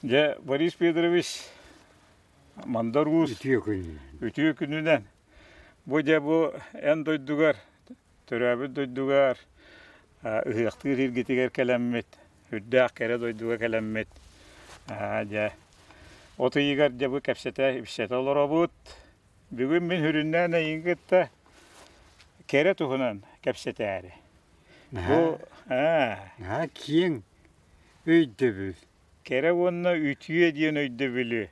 Дьэ, Борис Федорович, Мандар Уус Үтүө күнүнэн. Үтүө күнүнэн. Бу дьэ бу эн дойдугар, төрөөбүт дойдугар ыһыахтыыр иргитигэр кэлэммит, үрдээх кэрэ дойдуга кэлэммит, дьэ от ыйыгар дьэ бу кэпсэтэ-ипсэтэ олоробут. Бүгүн мин сүрүннээн эйигин кытта кэрэ туһунан кэпсэтээри. Бу Наһаа киэҥ өйдөбүл. Кэрэ уонна үтүө диэн өйдөбүлү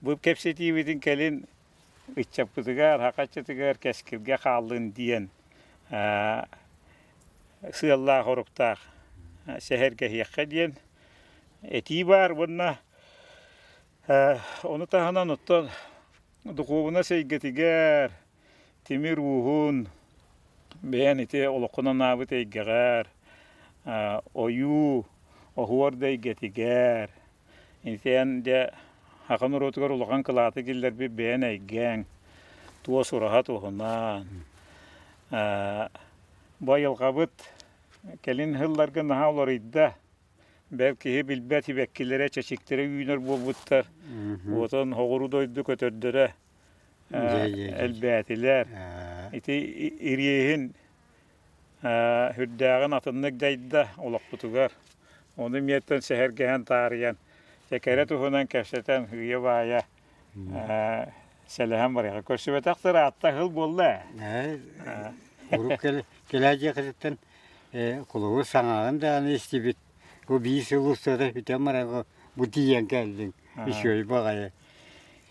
бу кэпсэтиибитин кэлин ыччаппытыгар, хахаччытыгар кэскилгэ хааллын диэн сыаллаах-оруктаах сэһэргэһиэххэ диэн этии баар уонна ону таһынан оттон духуобунас эйгэтигэр тимир ууһун бэйэн ити олоххун анаабыт эйгэҕэр ойуу оһуор да эйгэтигэр ити эн дьэ саха норуотугар улахан кылааты киллэрбит бэйэн эйгэҥ туос ураһа туһунан бу айылҕабыт кэлин сылларга наһаа уларыйда бэл киһи билбэт сибэккилэрэ чэчиктэрэ үүнэр буолбуттар уотун соҕуруу дойду көтөрдөрө элбээтилэр. Ити ириэһин сүрдээҕин атыннык дьайда олохпутугар. Ону эмиэттэн сэһэргэһэн таарыйан, кэрэ туһунан кэпсэтэн һыыйа-баайа сэлэһэн барыаха. Көрсүбэтэх ыраатта сыл буолла ээ. Урут кэлээдьиэхититтэн холобур саҥаҕын даҕаны истибит. Бу биир сыл устата бүтэн баран бу тиийэн кэллиҥ. Үчүгэй баҕайы.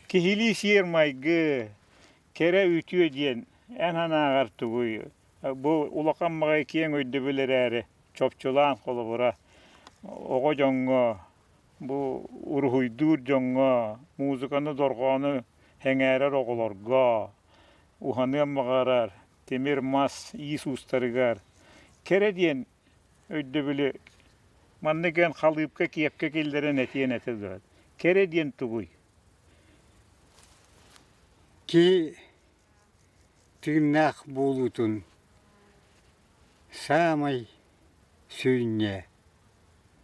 Киһилии сиэр-майгы, кэрэ үтүө диэн эн санааҕар тугуй? Бу улахан баҕайы киэҥ өйдөбүл эрээри, чопчулаан холобура, оҕо дьоҥҥо, бу уруһуйдуур дьоҥҥо, музыканы, дорҕоону сэҥээрэр оҕолорго, уһаныан баҕарар тимир, мас, иис уустарыгар кэрэ диэн өйдөбүлү маннык эн халыыпка, киэпкэ киллэрэн этиэн этэ дуо? Кэрэ диэн тугуй? Киһи тыыннаах буолуутун саамай сүнньэ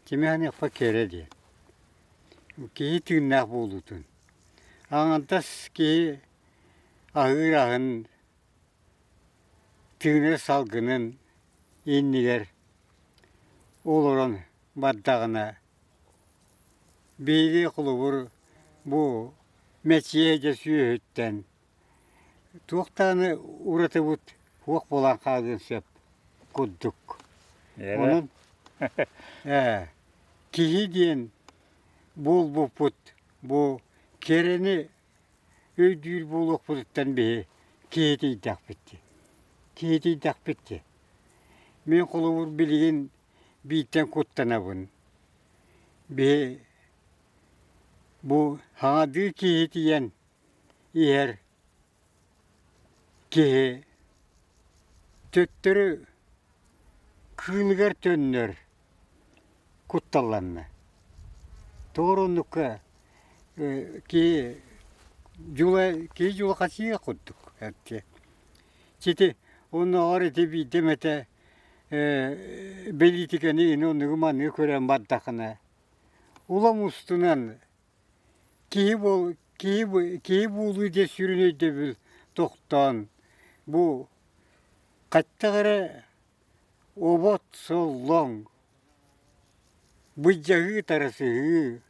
кими саныахпа кэрэ диэн. Киһи тыыннаах буолуутун. Аҥардас киһи аһыыр аһын тыынар салгынын иннигэр олорон бардаҕына биһиги холобур бу мэчиэ дьэ сүөһүттэн туох даҕаны уратыбыт суох буолан хаалыан сөп курдук. Онон ээ киһи диэн буолбуппут бу кэрэни Өйдүүр буолуохпутуттан биһи киһитийдэхпит дии. Киһитийдэхпит дии. Мин холобур билигин бииртэн куттанабын. Биһи бу хаҥадыы киһитийэн иһэр киһи төттөрү кыылыгар төннөр кутталланна. Тоҕо оннукка киһи дьула киһи дьулахасыйа курдук эттэ. Сити оннооҕор ити биирдэ эмэтэ бэлиитикэни ини оннугу манныгы көрөн бардахына улам устунан киһи буол киһи киһи буолуу диэн сүрүн өйдөбүл тохтоон бу хаттах эрэ Обот соллоҥ, былдьаһыы-тарасыһыы,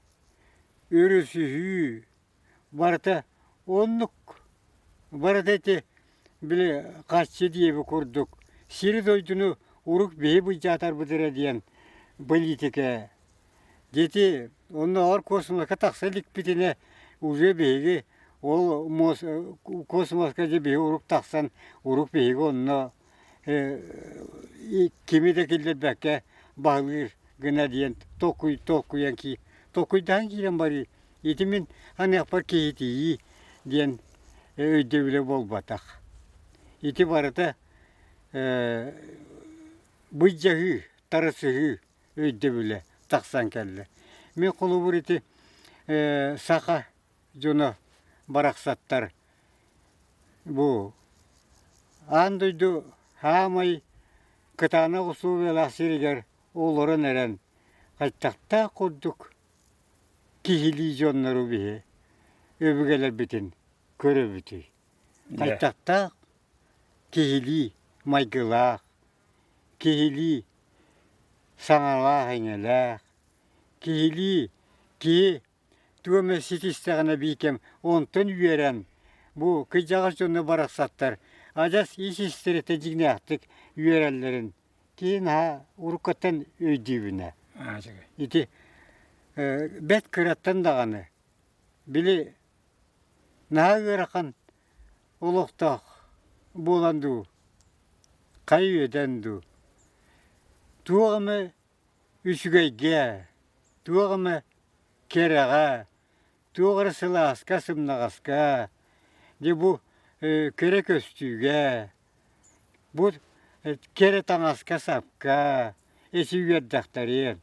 өрүсүһүү барыта оннук барыта ити били харчы диэби курдук сири-дойдуну урук биһи былдьаатарбыт эрэ диэн политика Дети оннооҕор космоска тахса иликпитинэ уже биһиги ол космоска дьэ биһи урук тахсан урук биһиги онно кими да киллэрбэккэ баһылыыр гына диэн толкуй толкуйан толкуйдаан киирэн барыы ити мин аныахпар киһитийии диэн өйдөбүлэ буолбатах. Ити барыта былдьаһыы, тарысыһыы өйдөбүлэ тахсан кэллэ. Мин холобур ити саха дьоно барахсаттар бу аан дойду саамай кытаанах усулуобуйалаах сиригэр олорон эрэн хайдахтаах курдук. киһилии дьоннору биһи өбүгэлэрбитин көрөбүтүй? Хайдахтаах киһилии майгылаах, киһилии саҥалаах-иҥэлээх, киһилии киһи тугу эмэ ситистэҕинэ биикэм онтон үөрэн бу кырдьаҕас дьоно барахсаттар адьас ис-истэритэ дьиҥнээхтик үөрэллэрин киһи наһаа уруккуттан өйдүүбүн ээ. Ити бэрт кыраттан даҕаны били наһаа ыарахан олохтоох буолан дуу, хайа үөдэн дуу, туох эмэ үчүгэйгэ, туох эмэ кэрэҕэ, туох эрэ сылааска, сымнаҕаска, дьэ бу кэрэ көстүүгэ, бу кэрэ таҥаска-сапка эчи үөрдэхтэриэн.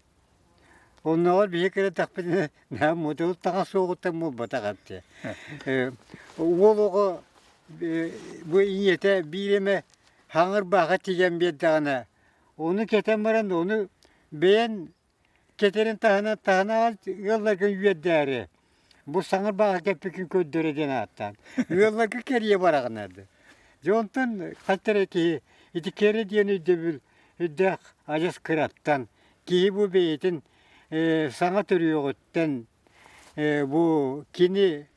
Оннооҕор биһи кыратахпытына наһаа муодул таҥас суоҕуттан буолбатах этэ. Уол оҕо бу ийэтэ биир эмэ хаҥыр бааха тигэн биэрдэҕинэ, ону кэтэн баран ону бэйэн кэтэрин таһынан таһынан ыалларга үөрдээри бу саҥа бааҕа кэппикин көрдөрө диэн ааттаан ыалларга кэрийэ бараҕын эрдэ. Дьэ онтон хат эрэ киһи ити кэрэ диэн өйдөбүл өйдөөх адьас кыраттан киһи бу бэйэтин саҥа төрүөҕүттэн бу кини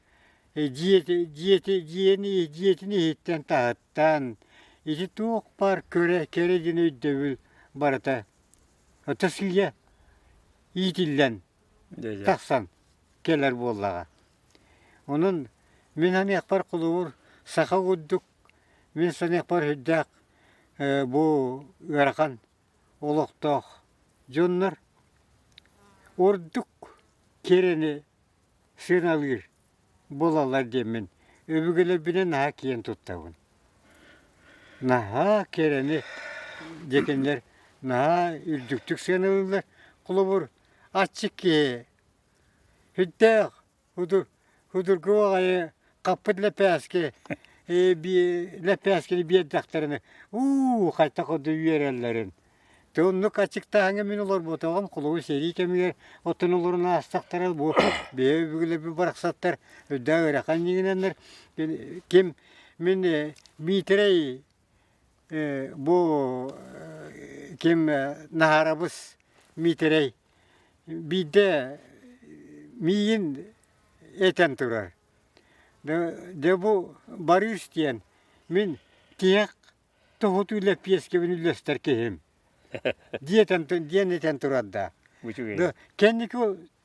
дьиэти дьиэти дьиэни дьиэтин иһиттэн таһыттан ити туох баар көрө кэрэ диэн өйдөбүл барыта Ото сыыйа иитиллэн тахсан кэлэр буоллаҕа. Онон мин саныахпар холобур саха курдук мин саныахпар сүрдээх бу ыарахан олохтоох дьоннор ордук кэрэни сыаналыыр буолаллар диэммин өбүгэлэрбинэн наһаа киэн туттабын. Наһаа кэрэни дьэ кинилэр наһаа үрдүктүк сыаналыыллар. Холобур, аччык киһи сүрдээх судургу баҕайы хаппыт лэппээски лэппээскини биэрдэхтэринэ уу хайдах курдук үөрэллэрин Ты оннук аччыктааһыҥҥа мин олорботоҕум, холобур сэрии кэмигэр оттон олорон аастахтара бу бэйэ өбүгэлэрбит барахсаттар үрдээх ыарахан ньиҥинэннэр ким мин Миитэрэй бу ким Наһаарабыс Миитэрэй биирдэ миигин этэн турар. Дьэ бу Барыыс диэн мин тиһэх тоһутуу лэппиэскэбин үллэстэр киһим диэтэн диэн этэн турарда. Да кэнники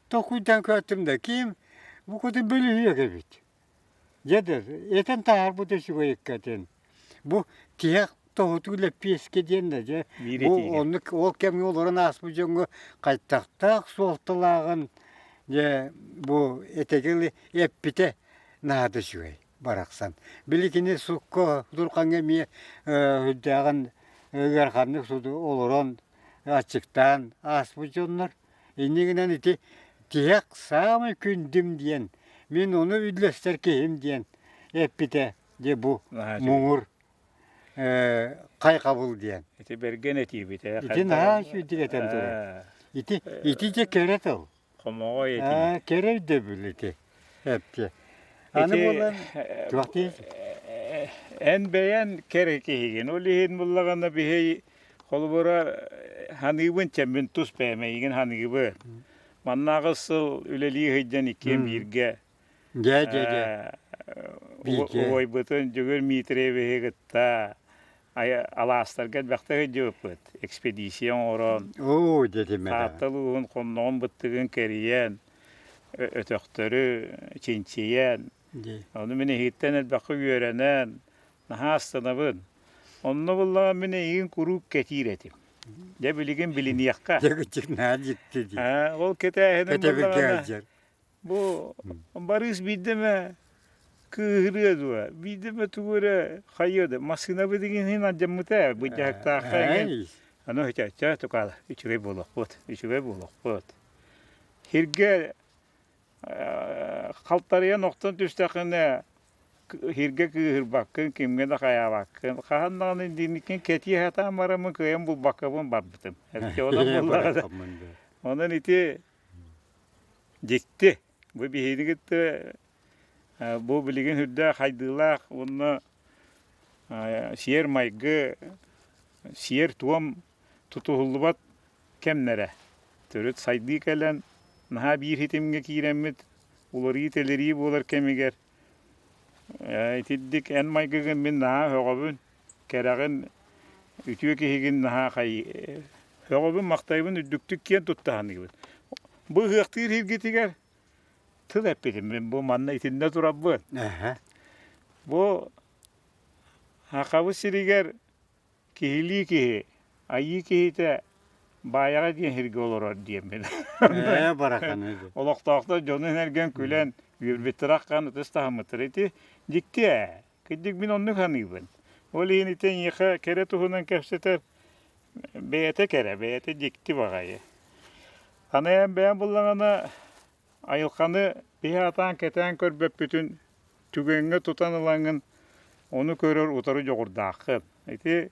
толкуйдаан көртүм да ким бу кутун бөлүһүөк эбит. Дьэ да этэн таһаарбыт үчүгэй иккэтин. Бу тиһэх тоһутуу лэппиэскэ диэн да дьэ бу оннук ол кэмҥэ олорон ааспыт дьоҥҥо хайтахтаах суолталааҕын дьэ бу этэгил эппитэ наада үчүгэй. барахсан. Били кини сукка дурхаҥҥа эмиэ үрдээҕин ыараханнык олорон аччыктаан ааспыт дьоннор. Иннигинэн ити тиһэх саамай күндүм диэн мин ону үллэстэр киһим диэн эппитэ дьэ бу муҥур хайҕабыл диэн. Ити бэргэн этиибит ээ. Ити наһаа үчүгэй этэн турар. Ити ити дьэ кэрэ тыл. Хомоҕой этии. Кэрэ өйдөбүл ити. Эппи. Аны буолан туох диир? Эн бэйэн кэрэ киһигин. Ол иһин буллаҕына биһи холобура ханыыбын чэммин тус бэйэм эйигин ханыыбын. Маннааҕы сыл үлэлии сылдьан иккиэн бииргэ Дьэ, дьэ, дьэ. Убайбытын Дьөгүөр Дмитриевиһи кытта алаастарга элбэхтэ сылдьыбыппыт. Экспедиция оҥорон, Оо, дьэ, Таатта улууһун хонноҕун быттыгын кэрийэн, өтөхтөрү чинчийэн, ону мин эһигиттэн элбэххэ үөрэнэн, наһаа астынабын. Онно буллаҕа мин эйигин куруук кэтиир этим. Дьэ, билигин билиниэххэ. Дьэ, кыччык наһаа дьикти дии. Ол кэтээһиним Кэтэбилгэ буллаҕына сылдьар. Бу Барыыс биирдэ эмэ кыыһырыа дуо, биирдэ эмэ тугу эрэ хайыа да массыынабыт иҥин алдьаммыта ээ былдьаһыктаахха эҥин аны өтөөччө тукаала үчүгэй буолуохпут үчүгэй буолуохпут сиргэ халтарыйан охтон түстэххинэ сиргэ кыыһырбаккын кимҥэ да хайаабаккын хаһан даҕаны инникин кэтии сатаан бараммын кыайан булбаккабын барбытым онон буоллаҕына онон ити дьикти. Бу биһигини кытта бу билигин үрдээх хайдыылаах уонна сиэр-майгы, сиэр-туом тутуһуллубат кэмнэрэ. Төрүт сайдыы кэлэн, наһаа биир ситимҥэ киирэммит уларыы-тэлэрии буолар кэмигэр итирдик эн майгыгын мин наһаа сөҕөбүн, кэрэҕин, үтүө киһигин наһаа сөҕөбүн, махтайбын, үрдүктүк киэн тутта саныыбын. Бу ыһыахтыыр сиргитигэр тыл эппитим мин бу манна итиннэ турабын. Бу Сахабыт сиригэр киһилии киһи, айыы киһитэ Баайаҕа диэн сиргэ олорор диэммин. Ээ, бараханы. Олохтоохтор дьонун эргэн күлэн, үөрбүттэр аххан ытыс таһыммыттар. Ити дьикти ээ. Кырдьык мин оннук саныыбын. Ол иһин ити эйиэхэ кэрэ туһунан кэпсэтэр бэйэтэ кэрэ, бэйэтэ дьикти баҕайы. Аны эн бэйэм буллаҕына айылҕаны биһи атаан кэтээн көрбөппүтүн түгэҥҥэ тутан ылаҥҥын ону көрөр утары дьоҕурдааххын. Ити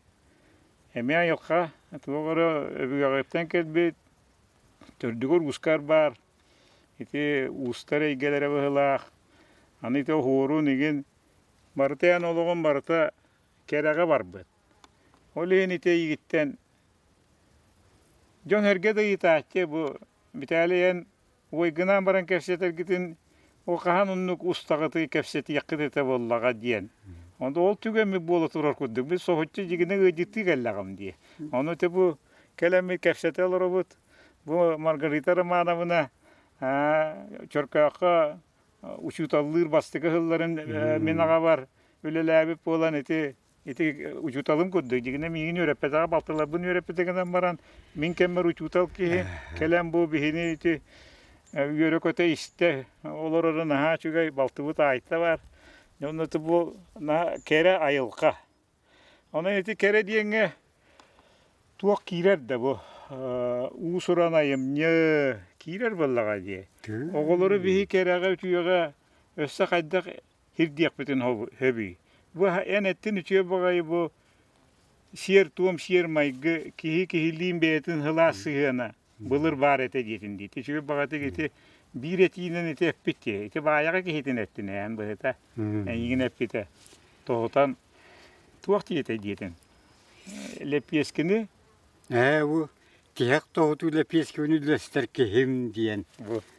эмиэ айылҕа туох эрэ өбүгэҕиттэн кэлбит төрдүгэр уускар баар ити уустар эйгэлэрэ быһыылаах. Аны ити оһуорун игин барыта эн олоҕун барыта кэрэҕэ барбыт. Ол иһин ити эйигиттэн дьон эргэ да ыйытааччы бу Виталий эн уойгынаан баран кэпсэтэргитин ол хаһан оннук устаҕытый кэпсэтиэххит этэ буоллаҕа диэн. Онто ол түгэммит буола турар курдук. Мин соһуччу дьигинэ ыалдьыттыы кэллэҕим дии. Ону ити бу кэлэммит кэпсэтэ олоробут. Бу Маргарита Романовна Чөркөөххө учууталлыыр бастакы сылларын мин аҕабар үлэлээбит буолан ити Ити учууталым курдук, дьигинэ миигин үөрэппэтэҕэ, балтыларбын үөрэппитэ гынан баран, мин кэммэр учуутал киһи кэлэн бу биһини ити үөрэ-көтө истэ олороро наһаа үчүгэй, балтыбыт Айта баар. Онно бу наһаа кэрэ айылҕа. Онон ити кэрэ диэҥҥэ туох киирэр да бу уус-уран айымньы киирэр буоллаҕа дии. Оҕолору биһи кэрэҕэ, үтүөҕэ өссө хайдах сирдиэхпитин сөбүй? Бу эн эттин үчүгэй баҕайы бу сиэр-туом, сиэр-майгы киһи киһилиин бэйэтин сылаас сыһыана былыр баар этэ диэтин диит. Үчүгэй баҕатык ити биир этиинэн ити эппит дии. Ити баайаҕа киһитин эттин эн быһыта. Эйигин эппитэ. Тоһутан туох диэтэ диэтин. Лэппиэскини Ээ, бу тиһэх тоһутуу лэппиэскэбин үллэстэр киһим диэн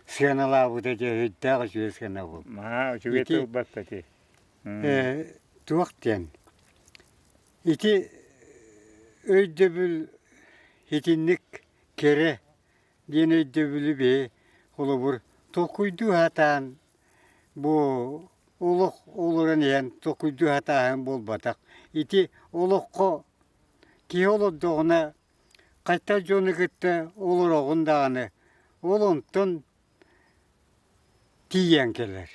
сыаналаабыта дьэ өйдөөх үчүгэй сыанабыл. Маа үчүгэй Ити тылбат ити. туох диэн ити өйдөбүл итинник кэрэ диэн өйдөбүлү биһи холобур толкуйдуу сатаан бу олох олорон иһэн толкуйдуу сатааһын буолбатах. Ити олоххо Киһи олордоҕуна хайдах дьону кытта олороҕун даҕаны, ол онтон тиийэн кэлэр.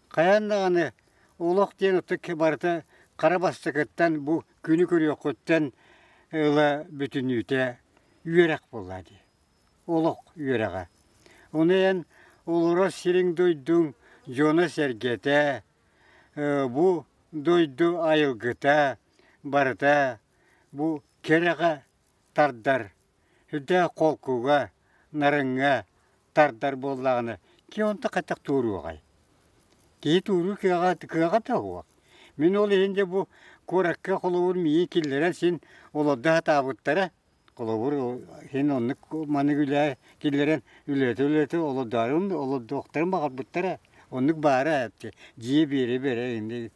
Хайаан даҕаны олох диэн оттон барыта хара бастакыттан бу күнү көрүөххүттэн ыла бүтүннүүтэ үөрэх буолла дии. Олох үөрэҕэ. Ону эн олорор сириҥ-дойдуҥ дьоно-сэргэтэ, бу дойду айылгыта барыта бу кэрэҕэ тардар, үрдээх холкуга, нарыҥҥа тардар буоллаҕына, киһи онто хайдах туоруоҕай? Киһи туоруур кыаҕа, кыаҕа да суох. Мин ол иһин дьэ бу куоракка холобур миигин киллэрэн син олордо сатаабыттара. Холобур, син оннук маннык үлэ киллэрэн үлэлэтэ-үлэлэтэ олордоорун, олордуохтарын баҕарбыттара. Оннук баара дьиэ биэрэ-биэрэ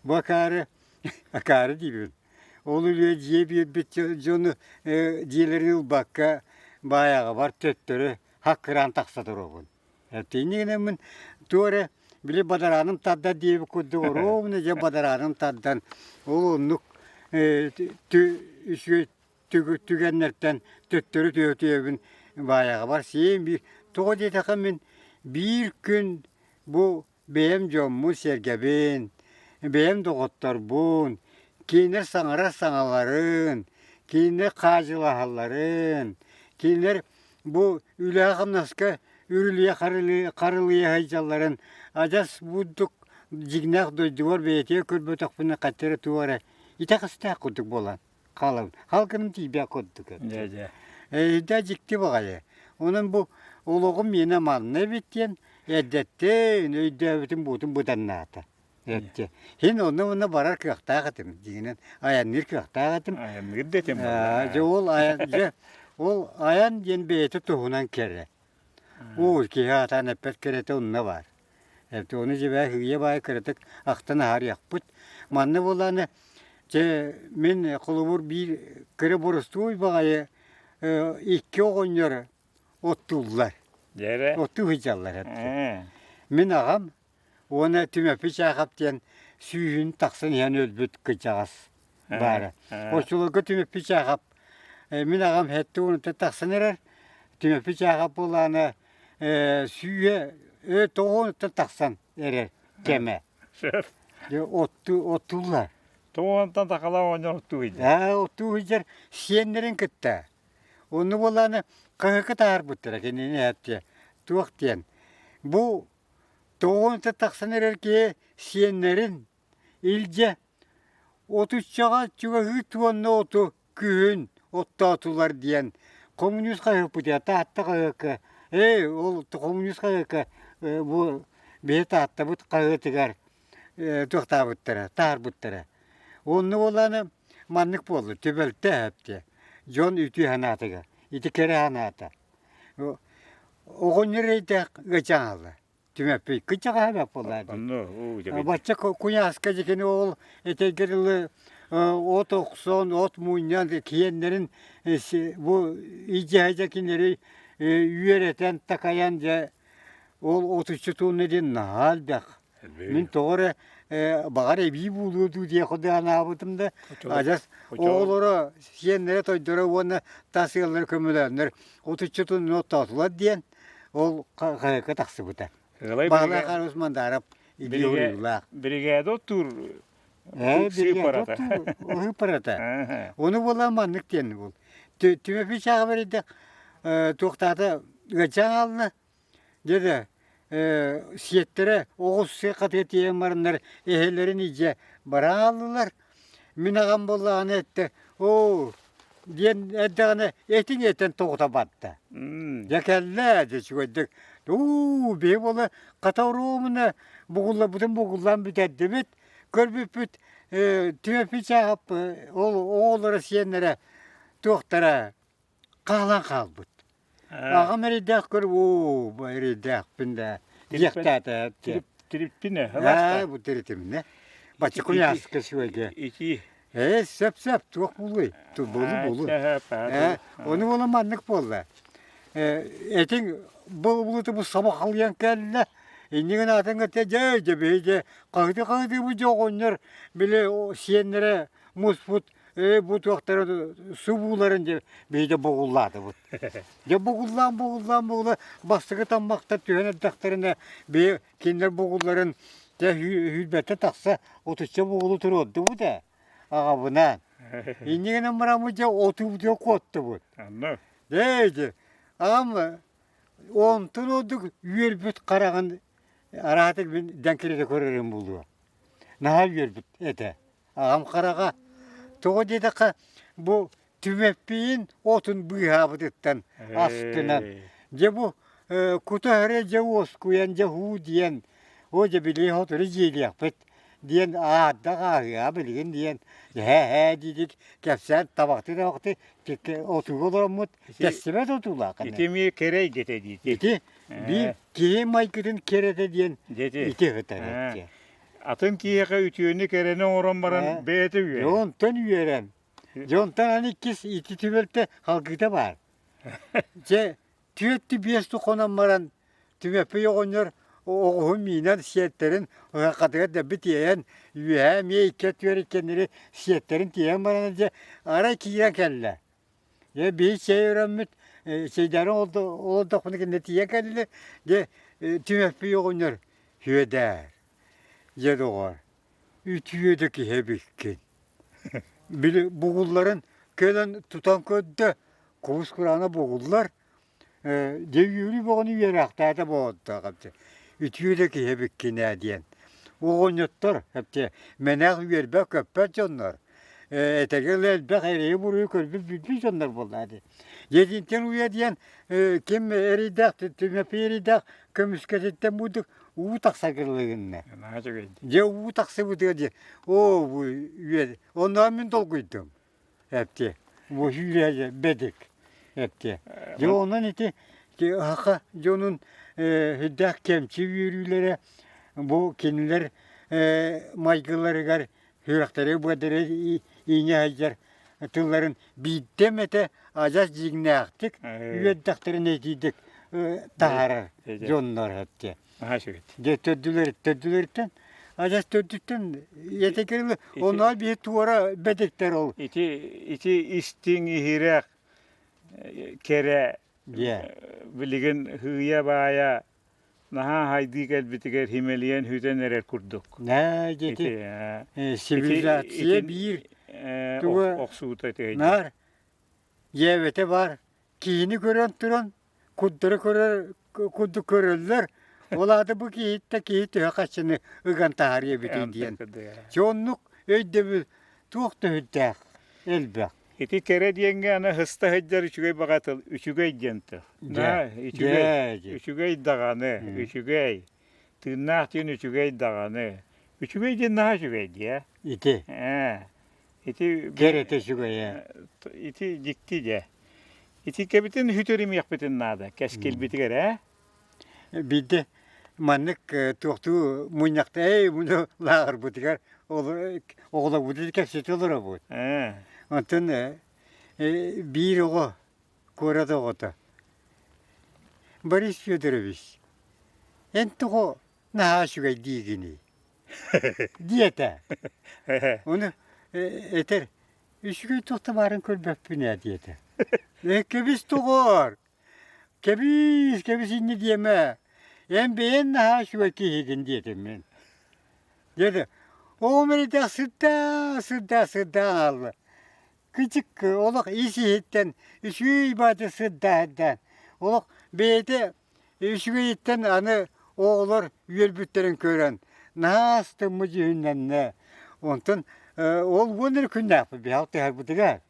бу акаары Акаары диибин. Ол үлэ дьиэ биэрбит дьону дьиэлэрин ылбакка баайаҕабар төттөрү хаккыраан тахса туруобун. Итинник гынаммын туох эрэ били бадарааным тардар диэбит курдук оруобуна дьэ бадарааным тардан ол оннук үчүгэй түгэннэртэн төттөрү түһэ-түһэбин баайаҕабар сиэн биир тоҕо диэтэххэ мин биир күн бу Бэйэм дьоммун-сэргэбин, бэйэм доҕотторбун, кинилэр саҥарар саҥаларын, кинилэр хаадьылаһалларын, кинилэр бу үлэҕэ-хамнаска үрүлүйэ харылыйа сылдьалларын адьас бурдук дьиҥнээх дойдубар бэйэтигэр көрбөтөхпүнэ хаччы эрэ туох эрэ итэҕэстээх курдук буолан хаалабын. Халкыным тиийбэт курдук Дьэ, дьэ. Эйдэ дьикти баҕайы. Онон бу олоҕум миэнэ манна эбит диэн. эрдэттэн өйдөөбүтүм буутум быданнаата. Эттэ. Һин онно-мунна барар кыахтаах этим. Дьиҥинэн айанныыр кыахтаах этим. Айанныыр да этим. Дьэ ол айан дьэ ол айан диэн бэйэтэ туһунан кэрэ. Уу киһи аатаан эппэт кэрэтэ онно баар. Эбэтэ ону дьэбээ сыыйа баайы кыратык ахтан аһарыахпыт. Манна буоллаҕына дьэ мин холобур биир кыра боростуой баҕайы икки оҕонньор оттууллар. Дьэ Оттуу сылдьаллар эбит. Мин аҕам уонна Түмэппий Чаахап диэн сүүһүн тахсан иһэн өлбүт кырдьаҕас баара. Оччолорго Түмэппий Чаахап мин аҕам сэттэ уонуттан тахсан эрэр. Түмэппий Чаахап буоллаҕына сүүһэ тоҕуонуттан тахсан эрэр кэмэ. Сөп. Дьэ оттуу оттууллар. Тоҕуонтан такалаа оҕонньор оттуу сылдьар. Аа оттуу сылдьар сиэннэрин кытта. Онну буоллаҕына хаһыакка таһаарбыттара кинини эттиэ туох диэн. Бу тоҕуонуттан тахсан эрэр киһи сиэннэрин илдьэ отуччаҕа чугаһыы туонна оту күһүн оттоотулар диэн хомуньуус хаһыаппытыгар Таатта хаһыакка ээ ол хомуньуус хаһыакка бу биһи Тааттабыт хаһыатыгар туохтаабыттара таһаарбыттара. Онно буоллаҕына маннык буолла түбэлтэ эһэптэ дьон үтүө санаатыгар ити кэрэ санаата. Оҕонньор эрэйдээх ыачаҥалла Түмэппий кыччаҕаһа бэрт буоллаа дии. Онно уу дьэ Бачча куйааска дьикини ол этэйгэ дылы от охсон, от мунньан киэннэрин бу идьэһэ кинилэри үөрэтэн, такайан дьэ ол отуччу туонна диэн наһаа элбэх. Мин тоҕо эрэ баҕар эбии буолуо дуу диэх анаабытым да адьас оҕолоро сиэннэрэ тойдоро уонна тас ыаллара көмөлөөннөр отуччу туонна оттоотулар диэн Ол хаһыакка тахсыбыта. Баһылай Харус Мандаров идеологиялаах. Биригээдэ оттуур сыыппарата. Сыыппарата. Ону буолан маннык диэн бул. Түмэпий чааҕа бэрийдэх туохтаата ыачаан аалына дьэ сиэттэрэ оҕус хатыга тиийэн бараннар эһэлэрин илдьэ бара ааллылар. Мин аҕам буоллаҕына эттэ, оо, диэн эрдэҕинэ этиҥ этэн тоҕута барда. Дьэ кэллэ, дьэ үчүгэйдик. Уу, биһи буола хата оруобуна бугулларбытын бугуллаан бүтэрдибит. Көрбүппүт Түмэппий Чааһап ол оҕолоро сиэннэрэ туохтара хаалан хаалбыт. Аҕам эрэйдээх көр, оо, бу эрэйдээхпин да диэхтээтэ. Тириппинэ, Ээ, бу тиритиминэ. Бачча куйааска сүөгэ. Ити. Ээ, сөп-сөп, туох буолуой? Буолу буолу. Ээ, ону буола маннык буолла. Ээ, этиҥ бу булуту бу саба халыйан кэллэ. Иннигин атын кытта дьэ, дьэ, биһи дьэ, хаһыты-хаһыты бу дьэ оҕонньор били сиэннэрэ муспут Ээ бу туохтара субууларын дьэ биһиги бугуллаатыбыт. Дьэ бугуллаан бугуллаан бугула бастакы таммахтар түһэн эрдэхтэринэ биһи кинилэр бугулларын дьэ сүүрбэттэн тахса отучча бугулу туруордубут ээ аҕабынаан. Инньэ гынан бараммыт дьэ отуубутугар куоттубут. Ээ дьэ аҕам онтун ордук үөрбүт хараҕын араатык мин дэҥкиритэ көрөрүм буолуо. Наһаа үөрбүт этэ. Аҕам хараҕа, тоҕо диэтэххэ, бу Түмэппийин отун быыһаабытыттан астынан, дьэ бу кута эрэ дьэ уоскуйан дьэ һуу диэн, оо дьэ били сотору дьиэлиэхпит диэн аардах ааһыаҕа билигин диэн һээ-һээ диирик кэпсээн табахтыы-табахтыы отууга олороммут тэстибэт отуулаах Ити эмиэ кэрэ эйгэтэ дии. Ити биир киһи майгытын кэрэтэ диэн ити сытар Атын киһиэхэ үтүөнү кэрэни оҥорон баран бэйэтэ үөрэн. Дьонтон үөрэн. Дьонтон аны иккис ити түбэлтэ халгыта баар. Дьэ, түөртү биэс хонон баран Түмэппий оҕонньор оҕуһун миинэн сиэттэрин хатыгар дэлби тиэйэн үөһээ эмиэ икки өттүгэр иккиэннэри сиэттэрин тиэйэн баран дьэ арай киирэн кэллэ. Дьэ биһи чэй өрөммүт чэйдээри олордохпуна кинилэр тиийэн кэллилэр. Дьэ Түмэппий оҕонньор Сүөдээр, дьэ доҕоор, үтүө да киһи эбиккин. Били бугулларын кэлэн тутан көрдө, кубус кураана бугуллар, дьэ үөрүү бөҕөнү үөрээхтээтэ буолуохтаах эбит. Үтүө да киһи эбиккин ээ диэн. Оҕонньоттор эбит мэнээх үөрбэт-көппөт дьоннор. Этэгэ элбэх эрэйи-буруйу көрбүт билбит дьоннор буоллаа дии. Дьиэтинтэн уйа диэн ким эрэйдээх, Түмэппий эрэйдээх көмүскэтиттэн буудук уу тахсар гынна. Дьэ уу тахсыбытыгар дии, оо бу үө онно мин долгуйдум. Эпти. Бу сүүрээдьэ бэдик. Эпти. Дьэ онон ити хаха дьонун үрдээх кэмчи үөрүүлэрэ бу кинилэр майгыларыгар сүрэхтэри быадары иҥэ сылдьар тылларын биирдэ эмэтэ адьас дьиҥнээхтик үөрдэхтэрин этиидик таһаарар дьоннор эттэ. Дьэ төрдүлэр төрдүлэриттэн адьас төрдүттэн этекериле онуа биһи туора бэдиктэр ол. Ити ити истиҥ иһирэх кэрэ билигин һыыйа-баайа наһаа хайдыы кэлбитигэр химэлийэн сүтэн эрэр курдук. Нээ ити цивилизация биир туга охсуута ити наар дьиэбэтэ баар киһини көрөн туран курдары көрөр курдук көрөллөр ол аата бу киһиттэ киһи төһө хаччыны ыган таһаарыа эбитий диэн дьэ оннук өйдөбүл туох төһүрдээх элбэх Ити кэрэ диэҥҥэ аны һыста сылдьар үчүгэй баҕа тыл үчүгэй диэн тыл. Да, үчүгэй, үчүгэй даҕаны, үчүгэй. Тыыннаах диэн үчүгэй даҕаны. Үчүгэй диэн наһаа үчүгэй дии. Ити. Ээ. Ити кэрэтэ үчүгэй ээ. Ити дьикти дьэ. Ити кэбитин үтүрүмүөхпүтүн наада, кэскилбитигэр ээ. Биирдэ маннык туохтуу мунньахта эй муну лааҕырбытыгар оҕолорбутун кэпсэтэ олоробут. Онтон биир оҕо куорат оҕото Борис Федорович, эн тоҕо наһаа үчүгэй диигиний? диэтэ. Ону этэр үчүгэй туох да баарын көрбөппүн ээ диэтэ. Кэбис доҕоор, Кэбиис, кэбис инньэ диэмэ, эн бэйэҥ наһаа үчүгэй киһигин диэтим мин. Диэтэ, оҕом эрийдээх сырдаа, сырдаа, сырдаа хаалла. Кычык олох ис-иһиттэн үчүгэй баҕайы сырдаа-сырдаан, олох бэйэтэ үчүгэйиттэн аны оҕолор үөрбүттэрин көрөн наһаа астыммыт дьүһүннэннэ. Онтон ол уон эрэ күннээхпит биһиги алтыһарбытыгар.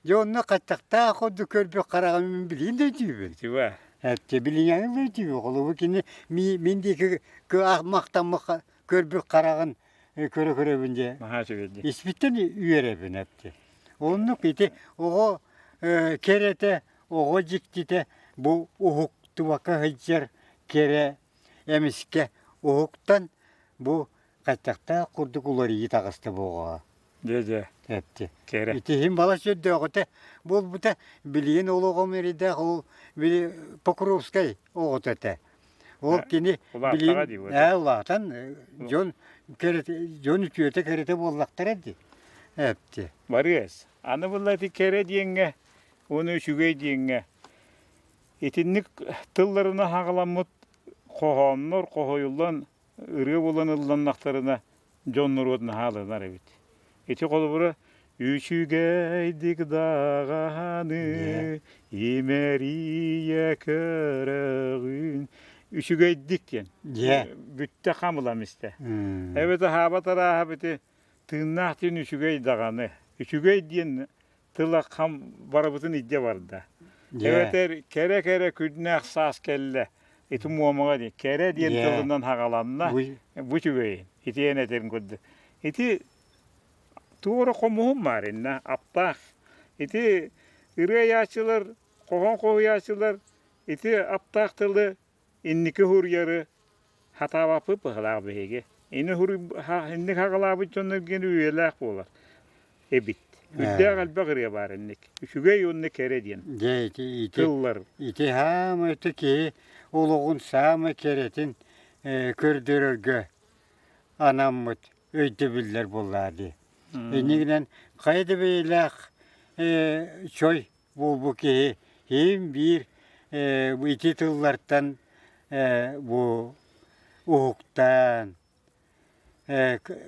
Дьэ онно хаттахтаах курдук көрбүт хараҕым мин билигин да өйдүүбүн. Тиба. Эттэ билиҥҥи да өйдүүбүн. Холобур кини мин диэки махтаммыт көрбүт хараҕын көрө-көрөбүн дьэ. Наһаа үчүгэй дии. Испиттэн үөрэбин эпти. Оннук ити оҕо кэрэтэ, оҕо дьиктитэ бу уһуктубакка сылдьар кэрэ эмискэ уһуктан бу хаттахтаах курдук уларыйыы таҕыста бу оҕоҕо. Дьэ дьэ. Эпти. Кэрэ. Итиһин балас өрдөөҕүтэ буолбута билигин ол оҕом эрэйдээх ол били Покровскай оҕото этэ. Ол кини билигин ээ улаатан дьон кэрэтэ дьон үтүөтэ кэрэтэ буоллахтара дии. Эпти. Барыас. Аны булла ити кэрэ диэҥҥэ уонна үчүгэй диэҥҥэ итинник тылларына хаҕаламмыт хоһооннор хоһуйуллан ырыа буолан ылланнахтарына дьон норуот наһаа ылынар эбит. Ити холобура үчүгэйдик даҕаны имэрийэ көрөҕүн үчүгэйдик диэн бүттэ хам ылам истэ. Эбэтэ хаабат арааһа бити тыыннаах диэн үчүгэй даҕаны. Үчүгэй диэн тыла хам барыбытын илдьэ барда. Эбэтэр кэрэ-кэрэ күннээх саас кэллэ. Ити муомаҕа диэн кэрэ диэн тылынан хаҕаланна. Бу үчүгэйин. Итиэн этэрин курдук. Ити туора хомуһум баар иннэ аптаах. Ити ырыа айааччылар, хоһоон хоһуйааччылар ити аптаах тылы инники суруйары Хатаабаппыт быһалаах биһиги. Ини инник хаҕалаабыт дьонноргин үйэлээх буолар эбит. Үрдээх элбэх ырыа баар инник. Үчүгэй уонна кэрэ диэн. Дьэ ити ити тыллар. Ити хаамай ити киһи олоҕун саамай кэрэтин көрдөрөргө анаммыт өйдөбүллэр буоллаа дии. Иннигинэн хайа да бэйэлээх чой буолбут киһи иһин биир ити тыллартан бу уһуктаан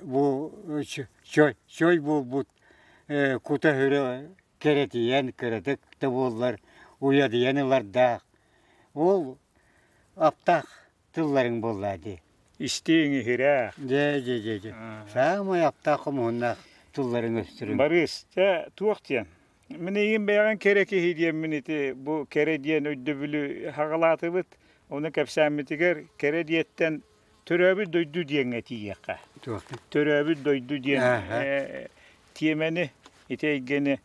бу чой буолбут кута-сүрэ кэрэтийэн кыратык да буоллар уйадыйан ылардаах ол аптаах тылларыҥ буоллаа дии. Истиҥ иһирээх. Дьэ, дьэ, дьэ, дьэ. Саамай аптаах хомуһуннаах. тылларын өстөрүн. Барыыс, чэ, туох диэн? Мин эйигин бэйэҕин кэрэ киһи диэммин ити бу кэрэ диэн өйдөбүлү хаҕалаатыбыт. Ону кэпсээммитигэр кэрэ диэттэн төрөөбүт дойду диэҥҥэ тиийиэххэ. Төрөөбүт дойду диэн тиэмэни, ити эйгэни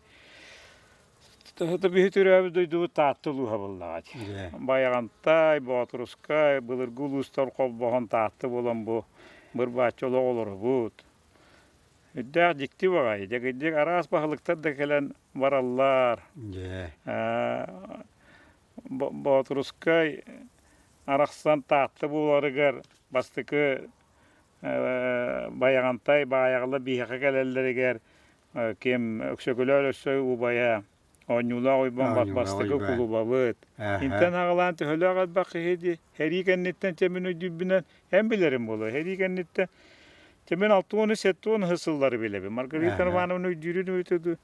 Биһи төрөөбүт дойдубут Таатта улууһа буоллаҕа дии. Байаҕантай, Боотурускай, былыргы улуустар холбоһон Таатта буолан бу бырбааччы олох олоробут. Үрдээх дьикти баҕайы. Дьэ араас баһылыктар да кэлэн бараллар. Боотурускай арахсан Таатта буоларыгар бастакы Байаҕантай Баайаҕалар биһиэхэ кэлэллэригэр ким Өксөкүлөөр өссө убайа Оонньуулаах Уйбаан бастакы кулубабыт. Интэн аҕалаан төһөлөөх элбэх киһи дии. Һэрии кэнниттэн чэ мин өйдүүрбүнэн эн билэрим буолуо. Һэрии кэнниттэн чэ мин 60-70 сыллары билэбин. Маргарита Ивановна өйдүүрүн өйтө дуу.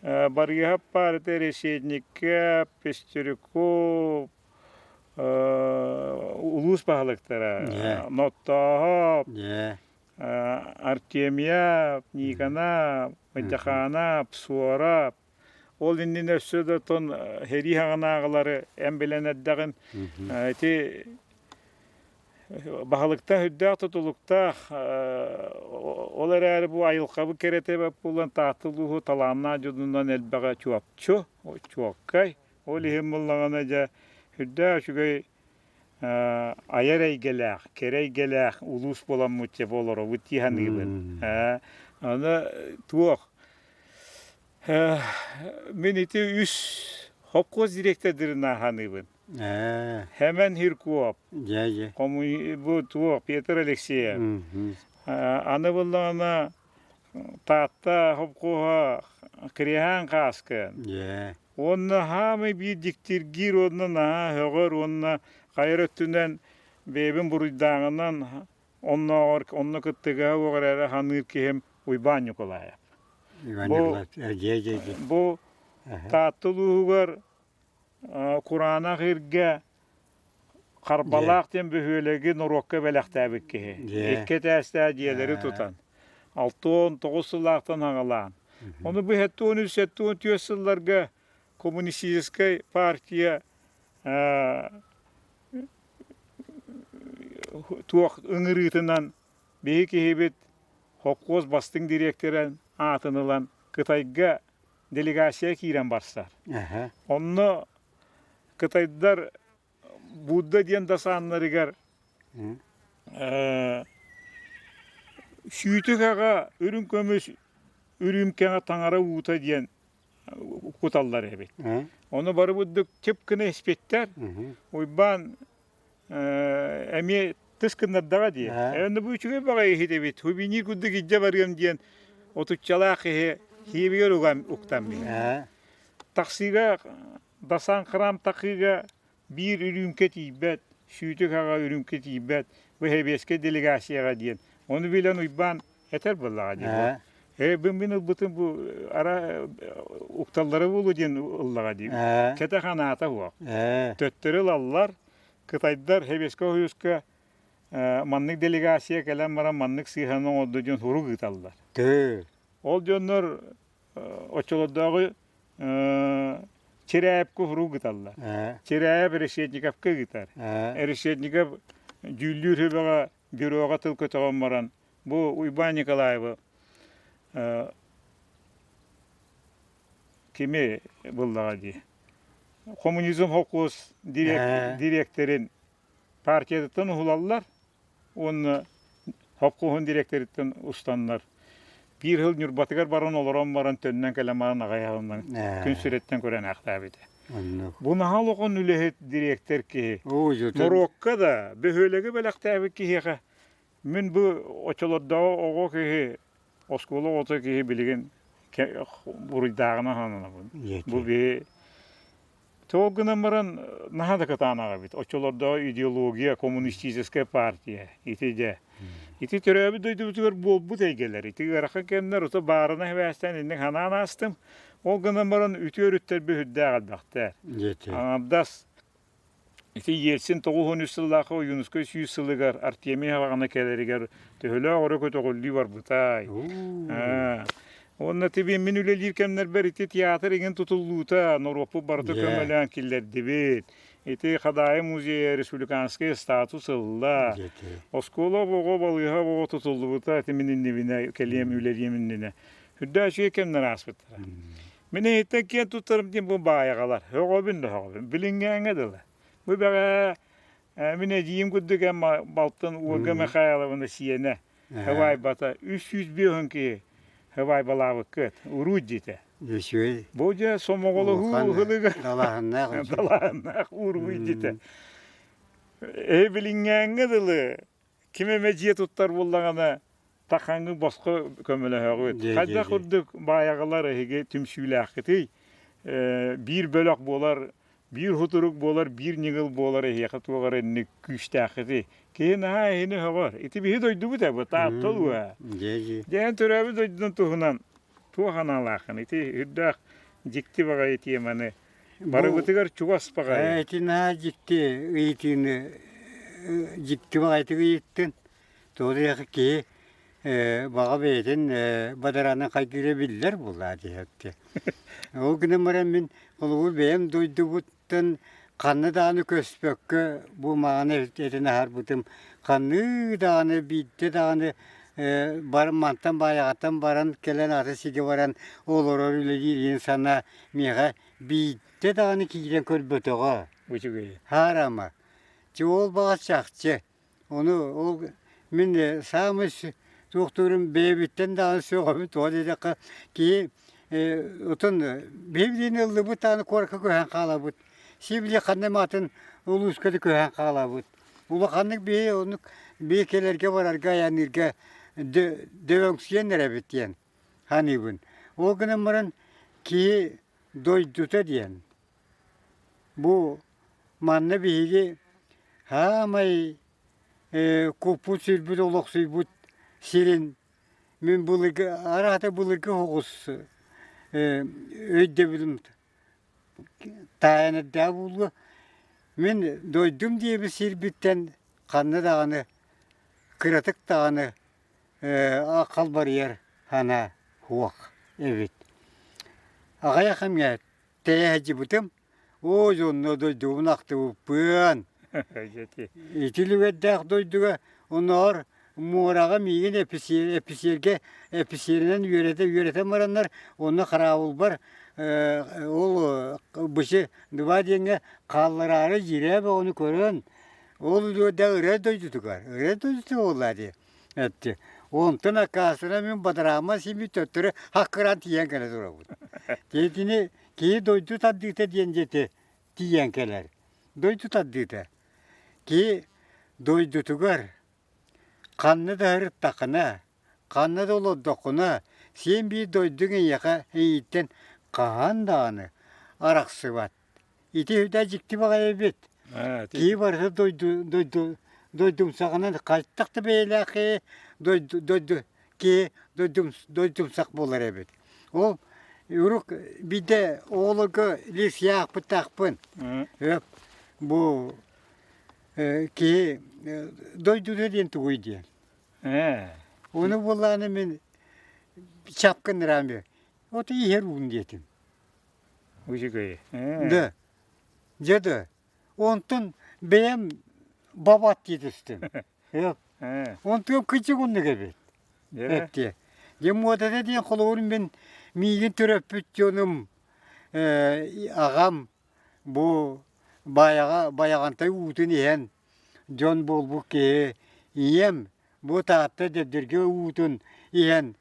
Барыыһап баар этэ Решетников, Пестеряков, улуус баһылыктара Ноттооһоп, Артемия, Никона, Мыдьахаана, Суора, ол иннинэ өссө да тон сэрии хаҕынааҕылары эн билэн эрдэҕин ити баһылыктан үрдээх тутулуктаах ол эрээри бу айылҕабыт кэрэтэ эбэт буолан Таатта улууһу талааннаах дьонунан элбэҕэ чуопчу чуоккай ол иһин буллаҕына дьэ үрдээх үчүгэй айар эйгэлээх, кэрэ эйгэлээх улуус буоламмыт дьэ олоробут дии саныыбын. Аны туох мин ити үс хопкуос дириэктэрдэрин саныыбын. Хэмэн Хиркуоп, бу туох Петр Алексеев. Аны буллаҕына Таатта хопкуоһа Кириһаан Хааскын. Уонна хаамай биир дьиктиргиир уонна наһаа сөҕөр уонна хайар өттүнэн бэйэбин буруйдааҕынан оннооҕор онно кыттыгаһа уох эрээри саныыр киһим Уйбаан Ньукулаев. Иван Бу Николаевич, дьиэ дьиэ дьиэ. бу Таатта улууһугар Кураанах иргэ Харбалаах диэн бөһүөлэги норуокка бэлэхтээбит киһи. Икки этээстээх дьиэлэри тутан, 69 сыллаахтан аҕалаан. Ону бу 73-74 сылларга коммунистическай партия туох ыҥырыытынан биһи киһибит холкуос бастыҥ дириэктэрин аатын ылан Кытайга делегация киирэн барсар. Онно Кытайдар Будда диэн дасааннарыгар сүүтүк аҕа үрүҥ көмүс үрүүмкэҕэ таҥара уута диэн куталлар эбит. Ону бары бурдук чып гына испиттэр. Уйбаан эмиэ тыс гыннардаҕа дии. Онно бу үчүгэй баҕайы иһит эбит. Хубини курдук илдьэ барыам диэн отуччалаах киһи хиэбигэр уган уктаммыт. Таксига Дасан храм такыыга биир үрүүмкэ тиийбэт, сүүтүк аҕа үрүүмкэ тиийбэт, бу сэбиэскэй делегацияҕа диэн. Ону билэн Уйбаан этэр буоллаҕа дии. Ээ, бу мин ылбытым бу ара укталлара буолуо диэн ыллаҕа дии. Кэтэх анаата суох. Төттөрү ылаллар, кытайдар сэбиэскэй Союзка маннык делегация кэлэн баран маннык сыыһаны оҥордо диэн сурук ыыталлар. Ол дьоннор оччолордооҕу Чирээпкэ уһуруу ыыталлар. Чирээп Решетниковка ыытар. Решетников дьүүллүүр сүбэҕэ бюроҕа тыл көтөҕөн баран бу Уйбаан Николаевы кими буллаҕа дии коммунизм холкуос дириэктэрин партиятыттан уһулаллар уонна Хопкуоһун дириэктэриттэн устаннар биир сыл Ньурбатыгар баран олорон баран төннөн кэлэн баран аҕай аһылынан күн сирэттэн көрөн аахтаабыта. Бу наһаа улахан үлэһит дириэктэр киһи. Норуокка да бөһүөлэги бэлэхтээбит киһиэхэ мин бу оччолордооҕу оҕо киһи оскуола оҕото киһи билигин буруйдааҕынан сананабын. Бу биһи Ол гынан баран наһаа да кытаанах эбит. Оччолордооҕу идеология, коммунистическая партия ити дьэ. Ити төрөөбүт дойдубутугар буолбут эйгэлэр. Ити ыарахан кэмнэр ото баарына сибээстээн инник санаан аастым. Ол гынан баран үтүө өрүттэрбит үрдээх элбэхтэр. Аҥардас. Ити Ельцин 93 сыллаахха Ойуунускай 100 сылыгар Артемий Хаҕана кэлэригэр төһөлөөх өрө көтөҕүллүү барбытай. Уонна тибин мин үлэлиир кэмнэрбэр ити театр иҥин тутуллуута норуоппут барыта көмөлөөн киллэрдибит. Ити Хадаайы музейа республиканский статус ылла. Оскуола оҕо балыыһа оҕо тутуллубута ити мин иннибинэ кэлиэм үлэлиэм иннинэ. Үрдэ үчүгэй кэмнэр ааспыттара. Мин эһиттэн киэн туттарым диэн бу баайаҕалар. Һөҕөбүн да һөҕөбүн. Билиҥҥээҥҥэ дылы. Бу бэҕэ мин эдьиийим курдук эн балтын Ольга Михайловна сиэнэ Хабайбата 305 киһи хабайбалаабыккыт. Уруу дьиэтэ. Үчүгэй. Бу дьэ сомоҕолоһуу ыһылыгар далааһыннаах далааһыннаах ууруу дьиэтэ. Э билиҥҥээҥҥэ дылы ким эмэ дьиэ туттар буоллаҕына тахаҥы босхо көмөлөһөҕүт. Хайдах курдук баайаҕалар эһиги түмсүүлээххитий? Биир бөлөх буолар, биир хутурук буолар, биир ньыгыл буолар эһиэхэ туох эрэ инник күүстээххитий? Киһи наһаа эһини өһөҕөр. Ити биһи дойдубут ээ, Таатта улууһа. Дьэ, төрөөбүт дойдунун туһунан туох анаалааххын? Ити үрдээх дьикти баҕайы теманы Барыбытыгар чугас баҕайы. Ити наһаа дьикти ыйытыыны дьикти баҕайытык ыйыттын. Тоҕо диэххэ киһи баҕа бэйэтин бадараанын хайгыыра биллэр буоллаа диэхтэ. Ол гынан баран мин холобур бэйэм дойдубуттан ханна даҕаны көспөккө бу маҕаны этин аһарбытым ханныы даҕаны биирдэ даҕаны баран мантан баайаҕаттан баран кэлэн аты сигэ баран олорор үлэлиир диэн санаа миэхэ биирдэ даҕаны киирэн көрбөтөҕө. Үчүгэй. Хаарама. Чэ ол баҕас чахчы. Ону ол мин саамай туохтуурум бэйэбиттэн даҕаны сөҕөбүн тоҕо диэтэххэ киһи отон биһиги ыллыбыт даҕаны куоракка көһөн хаалабыт. Сибили ханна эмэ атын улууска да көһөн хаалабыт. Улаханнык биһи оннук биһи кэлэргэ барарга айанныырга дөбөҥсүйэн эрэбит диэн саныыбын. Ол гынан баран киһи дойдута диэн бу манна биһиги саамай куппут-сүрбүт олохсуйбут сирин мин былыргы араата былыргы соҕус өйдөбүлүм таайан эрдэҕэ буолуо. Мин дойдум диэбит сирбиттэн ханна даҕаны кыратык даҕаны халбарыйар санаа суох эбит. Аҕыйах эмэ тэйэ сылдьыбытым, оо дьонно дойдубун ахтыбыппыан. Ити үлүгэрдээх дойдуга оннооҕор муораҕа миигин эписиэргэ эписиэринэн үөрэтэ үөрэтэн бараннар онно хараабылбар ол бычы два диэҥҥэ хааллараары дьирээ бөҕөнү көрөн ол үлүгэрдээх ырыа дойдутугар ырыа дойдутугар буоллаа дии Этти. Онтон аккаастана мин бадараама симмит төттөрү хаккыраан тиийэн кэлэ турабыт. Итини киһи дойду тардыыта диэн диэти тиийэн кэлэр. Дойду тардыыта. Киһи дойдутугар ханна да сырыттаххына, ханна да олордоххуна, син биир дойдуҥ эйиэхэ эйииттэн хаһан даҕаны арахсыбат. Ити үһүтэ дьикти баҕайы эбит. Киһи барыта дойду дойду дойдумсаҕынан хайтах да бэйэлээх киһи дойду дойду киһи дойдум дойдумсах буолар эбит. Ол урук биирдэ оҕолорго лиссийаахпыттаахпын. Бу киһи дойдута диэн тугуй диэн. Ону буоллаҕына мин чапкынныраан Вот иһэр уун диэтим. Үчүгэй. Да. Дьэ да. Онтон бэйэм бабат дии түстүм. Онтуом кычык оннук эбит. Эттиэ. Дьэ муодата диэн холобур мин миигин төрөппүт дьонум аҕам бу Байаҕа Байаҕантай уутун иһэн дьон буолбут киһи ийэм Бу Таатта Дэбдиргэ уутун иһэн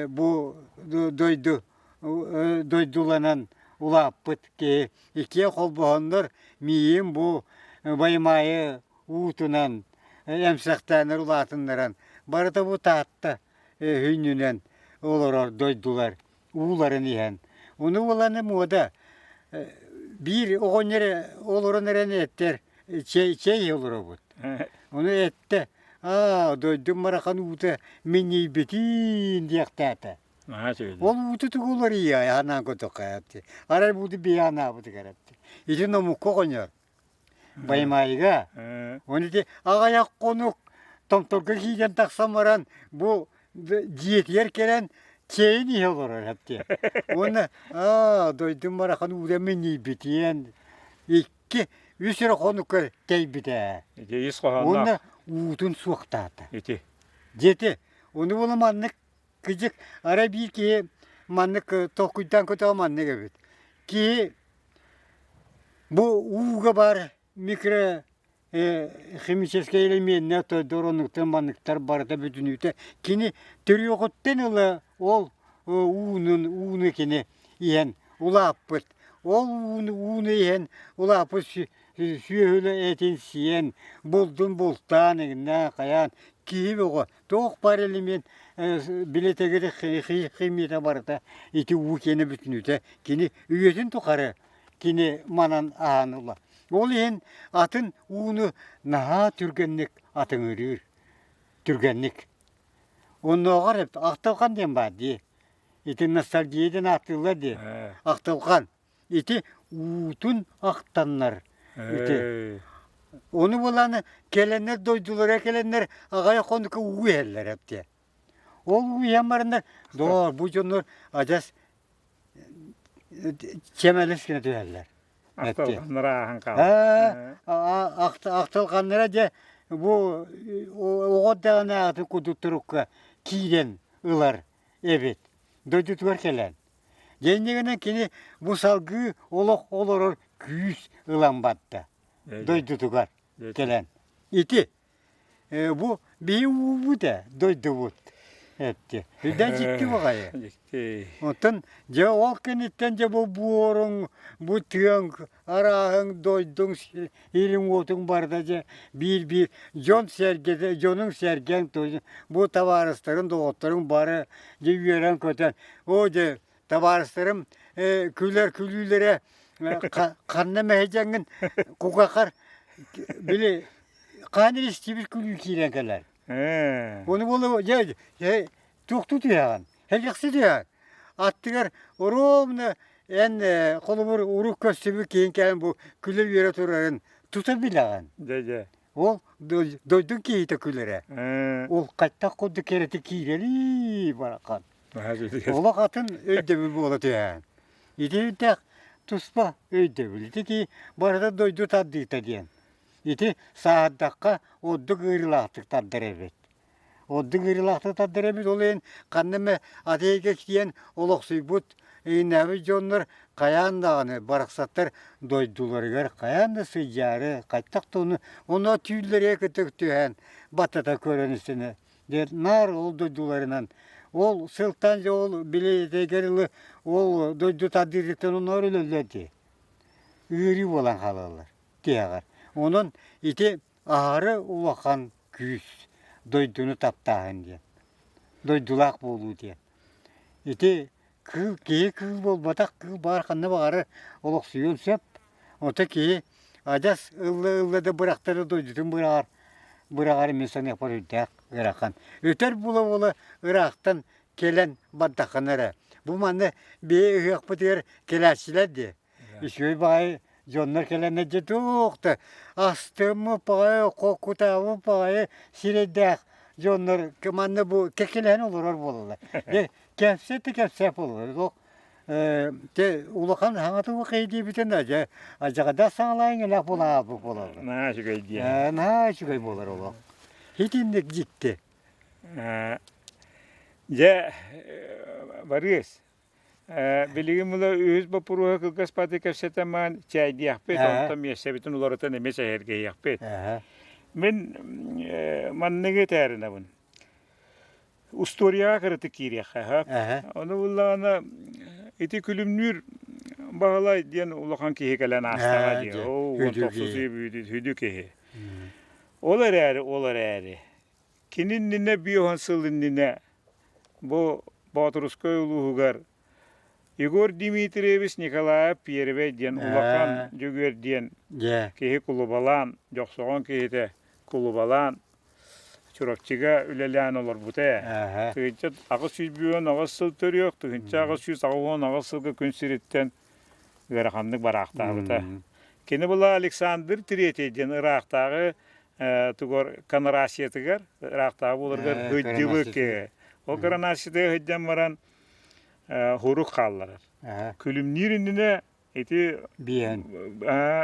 бу дойду дойдуланан улааппыт киһи иккиэн холбоһоннор миигин бу Байымаайы уутунан эмсэхтээннэр улаатыннаран барыта бу Таатта хүннүнэн олорор дойдулар ууларын иһэн. Ону буолан муода биир оҕонньор олорон эрэн эттэр чэй чэй олоробут. Ону эттэ аа дойдум марахан уута минньийбитин диэхтээтэ. Ол ууту тугу уларыйыа анаан көтөххө арай бууту бийанаабытыгар этти. Ити номукка оҕонньор. Баймаайыга. Оны ити аҕыйах хонук томторго киирэн тахсан баран бу дьиэтигэр кэлэн чэйин иһэ олорор эптиэ. Уонна аа дойдум барахан уура минньийбитиэн икки үс эрэ хонукка тэйбитэ. Ити ис хоһоонноох. Уонна уутун суохтаата. Ити. Дьиэти ону була маннык кыдьык арай биир киһи маннык толкуйдаан көтөҕө маннык эбит. Киһи бу ууга баар микро химическэй элеменнэр тойдор оннуктан манныктар барыта бүтүнүүтэ кини төрүөҕүттэн ыла ол уунун ууну кини иһэн улааппыт ол ууну ууну иһэн улааппыт сүөһүлэ этин сиэн булдун бултаан игиннээн хайаан киһи бөҕө туох баар элемент билэтэгэр химията барыта ити уу киэнэ бүтүнүүтэ кини үйэтин тухары кини манан аһаан ыла. Ол иһин атын ууну наһаа түргэнник атыҥырыыр. Түргэнник. Оннооҕор ахтылҕан диэн баар дии. Ити ностальгия диэн ааттыыллар дии. Ахтылҕан. Ити уутун ахтаннар. Ити. Ону булан кэлэннэр дойдулара кэлэннэр аҕай хонука уу иһэллэр эптиэ. Ол уу иһэн бараннар, доо бу дьоннор адьас чэмэлэс гына түһэллэр. Ахтылҕаннара ааһан хаалар. Ахтылҕаннара дьэ бу оҕо даҕаны ааты курдук турукка киирэн ылар эбит. Дойдутугар кэлэн. Дьэ иннигинэн кини бу салгыы олох олорор күүс ылан барда. Дойдутугар кэлэн. Ити Бу биһи уубут ээ, дойдубут этти. Үрдэ дьикти баҕайы. Дьикти. Оттон дьэ ол кэнниттэн дьэ бу буоруҥ, бу тыаҥ, арааһыҥ, дойдуҥ, ириҥ-уотуҥ барыта дьэ биир-биир дьон сэргэтэ, дьонуҥ сэргэҥ бу табаарыстарыҥ, доҕотторуҥ бары дьэ үөрэн-көтөн, оо дьэ табаарыстарым күлэр күлүүлэрэ ханна мэһэйдьэҥҥин кугахар били хаан истибит күлүү киирэн кэлэр. Ону буолла дьэ туохтуу түһэҕин, хэлгэхси түһэҕин. Аттыгар ровно эн холобур урук көрсүбүт киһин кэлэн бу күлэ-үөрэ турарын тута билэҕин. Дьэ дьэ. Ол дойдуҥ киһитэ күлэрэ. Ол хайтах курдук кэрэтэ киирэрий барахан. Олох атын өйдөбүл буола түһээн. Ити туспа өйдөбүл. Ити ки барыта дойду тардыыта диэн. Ити сааһырдахха ордук ыарыылаахтык тардар эбит. Ордук ыарыылаахтык тардар эбит, ол иһин ханна эмэ атыыга киирэн олохсуйбут ииннээбит дьоннор хайаан даҕаны барахсаттар дойдуларыгар хайаан да сылдьаары, хайтах да ону онно түүллэригэр кытта түһээн баттата көрөн истэнэ. Дьэ наар ол дойдуларынан ол сылтан дьэ ол били этигэр ылы ол дойду тардыытыттан онноор өлөллөр дии. Ыарыы буолан хаалаллар. тиһэҕэр. Онон ити аһары улахан күүс дойдуну таптааһын диэн, дойдулаах буолуу диэн. Ити кыыл киһи кыыл буолбатах, кыыл баар ханна баҕарар олохсуйуон сөп. Ото киһи адьас ылла-ылла да бырахтара дойдутун быраҕар, быраҕар мин саныахпар үрдээх ыарахан. Өтөр буола-буола ыраахтан кэлэн бардаххына эрэ. Бу манна биһи ыһыахпытыгар кэлээччилэр дии. Үчүгэй баҕайы дьоннор кэлэннэр дьэ туох да астыммыт баҕайы, хоккутаабыт баҕайы сирэйдээх дьоннор манна бу кэккэлэһэн олорор буолаллар. Дьэ кэпсэт да кэпсээт буолаллар. Туох дьэ улахан хаҥатыга кэйдиибитин да дьэ адьаҕада саҥалаан элэх буолаабыт буолаллар. Наһаа үчүгэй диэн. Наһаа үчүгэй буолар олох. Итинник дьикти. Дьэ Барыыс Билигин мула үһүс боппуруоһу кылгас паты кэпсэтэн баран чээйдиэхпит, онтон миэстэбитин уларытан эмиэ сэһэргэһиэхпит. Мин манныгы этээринэбин. Устуоруйаҕа кыратык киириэххэ, Ону буллаҕына ити күлүмнүүр Баһылай диэн улахан киһи кэлэн аастаҕа дии. Оо, уон тохсус сүдү киһи. Ол эрээри, ол эрээри, Кини иннинэ биоһон сыл иннинэ бу Боотурускай улууһугар Егор Дмитриевич Николаев Первэй диэн улахан Дьөгүөр диэн киһи кулубалаан, Дьохсоҕон киһитэ кулубалаан Чурапчыга үлэлээн олорбута ээ. 1888 сыл төрүөх, 1888 сылга күн сириттэн ыараханнык бараахтаабыта. Кини була Александр Третий диэн ыраахтааҕы тугар коронациятыгар ыраахтааҕы буоларыгар сылдьыбыт. Ол коронациятыгар сылдьан баран хурук хаалларар. Күлүмнүүр иннинэ ити Биэн.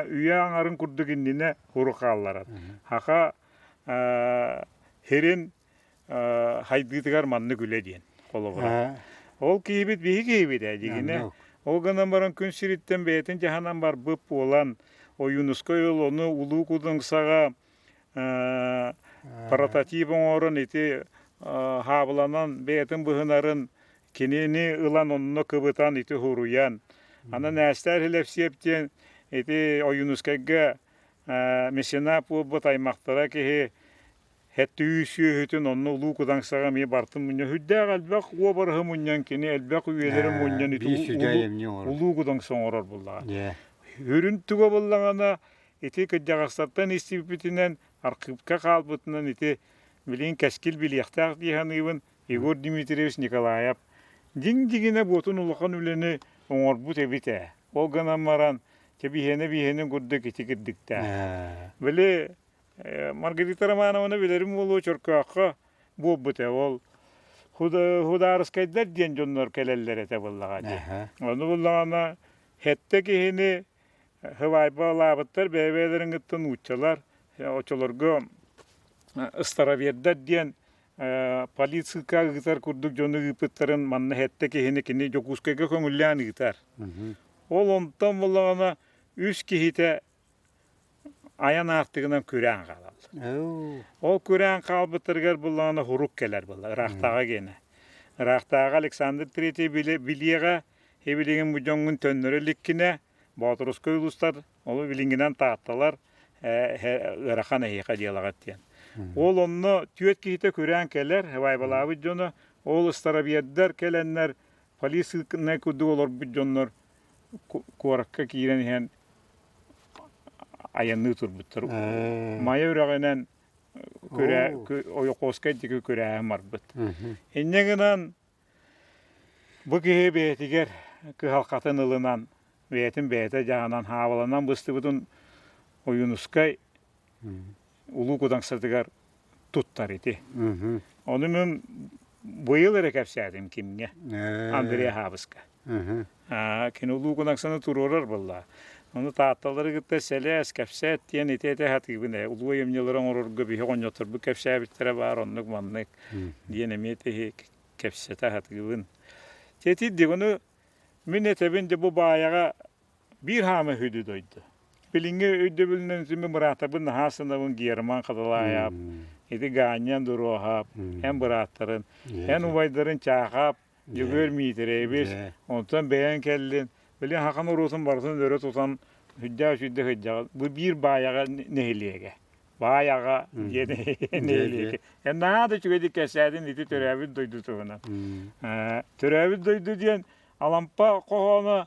Үйэ аҥарын курдук иннинэ хурук хаалларар. Хаха хирин хайдыытыгар маннык үлэ диэн холобура. Ол киһибит биһи киһибит ээ дьигинэ. Ол гынан баран күн сириттэн бэйэтин дьаһанан барбыт буолан Ойуунускай ол ону Улуу Кудуҥсаҕа прототип оҥорон ити хаабыланан бэйэтин быһынарын кинини ылан онно кыбытан ити хуруйан анан Ээстээх Илэпсиэп диэн ити Ойуунускайга меценат буолбут аймахтара киһи Хэттүү сүөһүтүн онно Улуу Кудаҥсаҕа эмиэ бартын мунньан сүрдээх элбэх уобараһы мунньан кини элбэх үйэлэри мунньан ити Улуу Кудаҥса оҥорор буоллаҕа. Үрүн туга буоллаҕына ити кырдьаҕастартан истибиппитинэн архыыпка хаалбытынан ити билигин кэскил билиэхтээх дии саныыбын Егор Дмитриевич Николаев дьиҥ дьиҥинэ буотун улахан үлэни оҥорбут эбит ээ. Ол гынан баран чэбиһиэнэ биһиэнин курдук ити кирдиктээх. Били Маргарита Романовна билэрим буолуо Чөркөөххө буолбут ээ ол Худаарыскайдар диэн дьоннор кэлэллэр этэ буоллаҕа дии. Ону буллаҕына сэттэ киһини сыбаайбалаабыттар бэйэ-бэйэлэрин кытта нууччалар оччолорго старовердар диэн полицияга ыытар курдук дьону ыыппыттарын манна сэттэ киһини кини Дьокуускайга көҥүллээн ыытар. Ол онтон буллаҕына үс киһитэ айан аартыгынан күрээн хаалаллар. Ол күрээн хаалбыттарыгар буллаҕына хурук кэлэр буолла ыраахтааҕы гиэнэ. Ыраахтааҕы Александр Третий билиэҕэ билигин бу дьоҥҥун төннөрө иликкинэ Боотурускай улуустар ол билиҥҥинэн Таатталар ыарахан эһиэхэ дьыалаҕыт диэн. Ол онно түөрт киһитэ күрээн кэлэр, вайбалаабыт дьоно, ол ыстарабиэрдэр кэлэннэр полициянай курдук олорбут дьоннор куоракка киирэн иһэн айанныы турбуттар. Майа үрэҕинэн Ойохуоскай диэки күрээһин барбыт. Инньэ гынан бу киһи бэйэтигэр кыһалҕатын ылынан, бэйэтин бэйэтэ дьаһанан, хаабыланан быстыбытын Ойуунускай Улуу Кудаҥсатыгар туттар ити. Ону мин быйыл эрэ кэпсээтим кимҥэ? Андрей Аһаабыска. Кини Улуу Кудаҥсаны туруорар буолла. Ону Таатталары кытта сэлээс, кэпсээт диэн ити этэ сатыыбын ээ. Улуу айымньылары оҥорорго биһи оҕонньотторбут кэпсээбиттэрэ баар, оннук-маннык диэн эмиэ ити кэпсэтэ сатыыбын. Ити ону мин этэбин дьэ бу баайаҕа Биир хаама үһү дойду. Билиҥҥи өйдөбүлүнэн мин бырааттарбын наһаа сынабын Герман Хатылаайап, ити Ганя Дуруоһап, эн бырааттарын, эн убайдарын Чаахап, Дьөгүөр Миитэрэйэбис, онтон бэйэҥ кэллин. Билигин хахан уруутун барытын өрө тутан сүрдээх үчүгэй сылдьаҕын. Бу биир баайаҕа нэһилиэгэ. Баай аҕа диэн нэһилиэгэ. Эн наһаа да үчүгэйдик кэпсээтин ити төрөөбүт дойду туһунан. Төрөөбүт дойду диэн Алампа хоһооно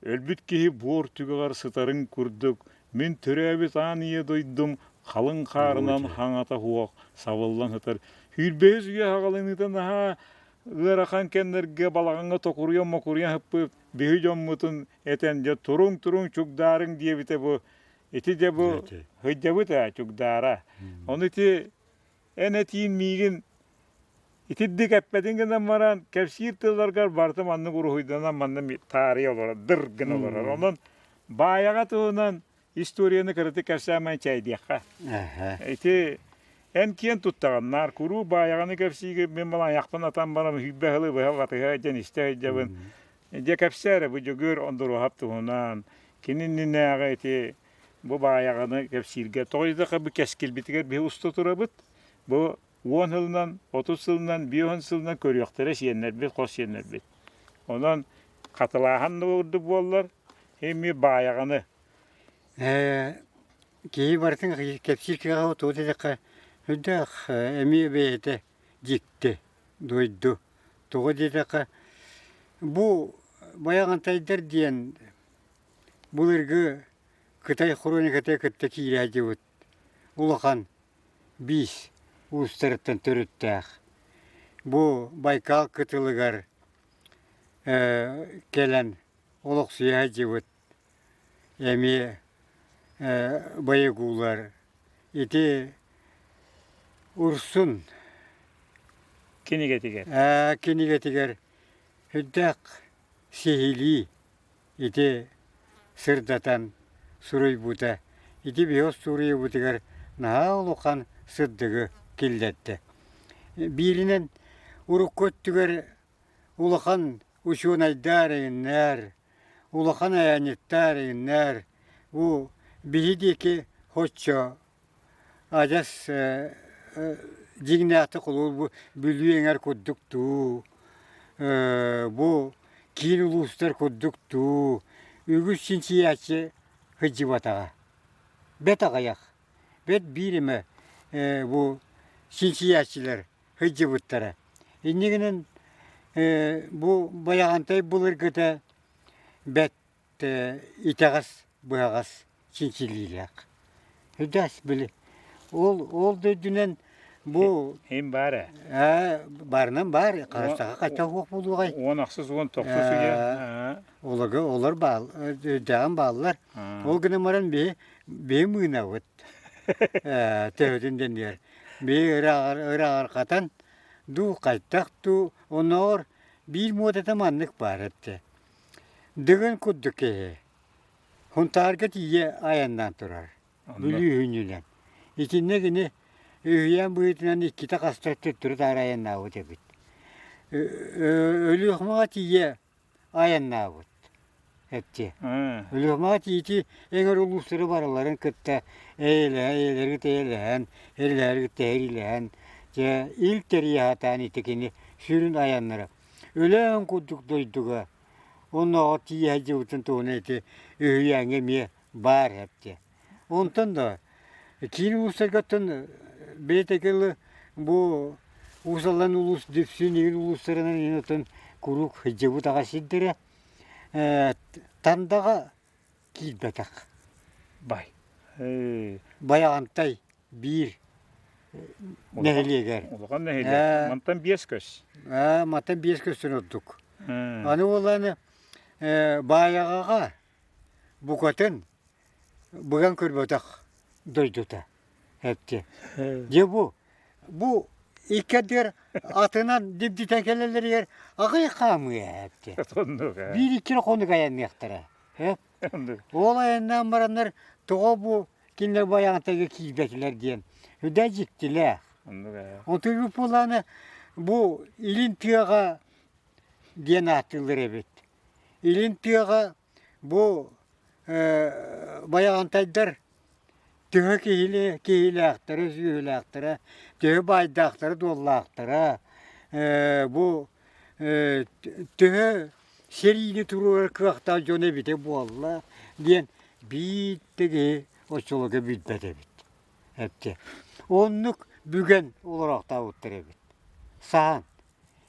Өлбүт киһи буор түгэҕэр сытарын курдук, мин төрөөбүт аан ийэ дойдум халыҥ хаарынан хаҥата суох сабыллан сытар. Сүүрбэһис үйэ саҕаланыыта наһаа ыарахан кэмнэргэ балаҕаҥҥа токуруйан-мокуруйан сыппыт биһи дьоммутун этэн дьэ туруҥ-туруҥ чугдаарыҥ диэбитэ бу ити дьэ бу сылдьабыт ээ чугдаара. Ону ити Эн этиин миигин итирдик эппэтин гынан баран, кэпсиир тылларгар барыта маннык уруһуйданан манна таарыйа олорор, дыр гына олорор. Онон баайаҕа туһунан историяны кыратык кэпсээмэн чэйдиэххэ. Ити эн киэн туттаҕын, наар куруу баайаҕаны кэпсиигин, мин балан айахпын атан баран сүүрбэ сылы быһа батыһа дьэн истэ сылдьабын. Дьэ кэпсээ эрэ бу Дьөгүөр Ондуруоһап туһунан, кини иннинээҕи ити Бу баайаҕаны кэпсииргэ тоҕо диэтэххэ бу кэскилбитигэр биһи уста турабыт. Бу 10 сылынан, 30 сылынан, 50 сылынан көрүөхтэрэ сиэннэрбит, хос сиэннэрбит. Онон хатылааһын да курдук буоллар, эмиэ баайаҕаны. Киһи барытын кэпсиир кыаҕа тугу диэтэххэ, сүрдээх эмиэ бэйэтэ дьикти дойду. Тоҕо диэтэххэ, бу Байаҕантайдар диэн Былыргы Кытай хрониката кытта киирээдьибит улахан биис уустарыттан төрүттээх. Бу Байкал кытылыгар кэлэн олохсуйа сылдьыбыт эмиэ. Боегуулар ити Урсун кинигэтигэр кинигэтигэр үрдээх сиһилии ити сырдатан суруйбута. Ити биһи остуоруйабытыгар наһаа улахан сырдыгы киллэрдэ. Бииринэн урукку өттүгэр улахан учуонайдар эҥиннэр, улахан айанньыттар эҥиннэр бу биһи диэки соччо адьас дьиҥнээхтик холобур бу Бүлүү эҥэр курдук дуу, бу киин улуустар курдук дуу үгүс чинчийээччи сылдьыбатаҕа. Бэрт аҕыйах, бэрт биир эмэ бу чинчийээччилэр сылдьыбыттара. Инньэ гынан бу Байаҕантай былыргыта бэрт итэҕэс быһаҕас чинчилиилээх. Үдэс били ол ол да үрдүнэн бу Им баар ээ. Ээ баарынан баар харыстаха хаччах уох буолуоҕай. 18 19 үйэ. Олорго олор баал үрдээҕин бааллар. Ол гынан баран биһи биһи мыынабыт. Төһөтүн дэннэр. Биһи ырааҕар ырааҕархатан дуу хайтах дуу оннооҕор биир муодата маннык баар этэ. Дыгын курдук киһи Һунтаарга тиийэ айаннаан турар Бүлүү үһүнүнэн. Итиннэ кини үһүйээн быһыытынан иккитэ хаста төттөрү-таары айаннаабыт эбит. Өлүөхүмэҕэ тиийэ айаннаабыт эти. Өлүөхүмэҕэ тиийти эҥэр улуустары барыларын кытта эйэлэһэн, эйэлэрин кытта эйэлэһэн, эрилэһэри кытта эриилэһэн, дьэ ил тэрийэ сатаан ити кини сүрүн айаннара. Өлөөн курдук дойдуга оннооҕор тиийэ сылдьыбытын туһунан ити үһүйээҥҥэ эмиэ баар эбит. Онтон да киин улуустарга оттон бэйэтэ ылы бу Уус Алдан улуус Дүпсүн игин улуустарынан иһин оттон куруук сылдьыбыт аҕа сирдэрэ Тандаҕа киирбэтэх. Бай. Байаҕантай биир нэһилиэгэр. Улахан нэһилиэк. Мантан 5 көс. Мантан 5 көстөн ордук. Аны буоллааны Баайаҕаҕа букатын быган көрбөтөх дойдута эпти. Дьэ бу бу икки ардыгар атынан дибдитэн кэлэллэригэр аҕыйах хаамыа эпти. Биир икки хонук айанныахтара. Ол айаннаан бараннар тоҕо бу кинилэр байаҕантайга киирбэтилэр диэн үдэ дьиктилээх. Онтон буоллаҕына бу илин тыаҕа диэн ааттыыллар эбит. Илин тыаҕа бу байаҕантайдар төһө киһили киһилээхтэрэ, сүөһүлээхтэрэ, төһө баайдаахтара-дуоллаахтара, бу төһө сэриини туруорар кыахтаах дьон эбитэ буолла диэн биир да киһи оччолорго билбэт эбит. Эттэ. Оннук бүгэн олороохтообуттар эбит. Саһан.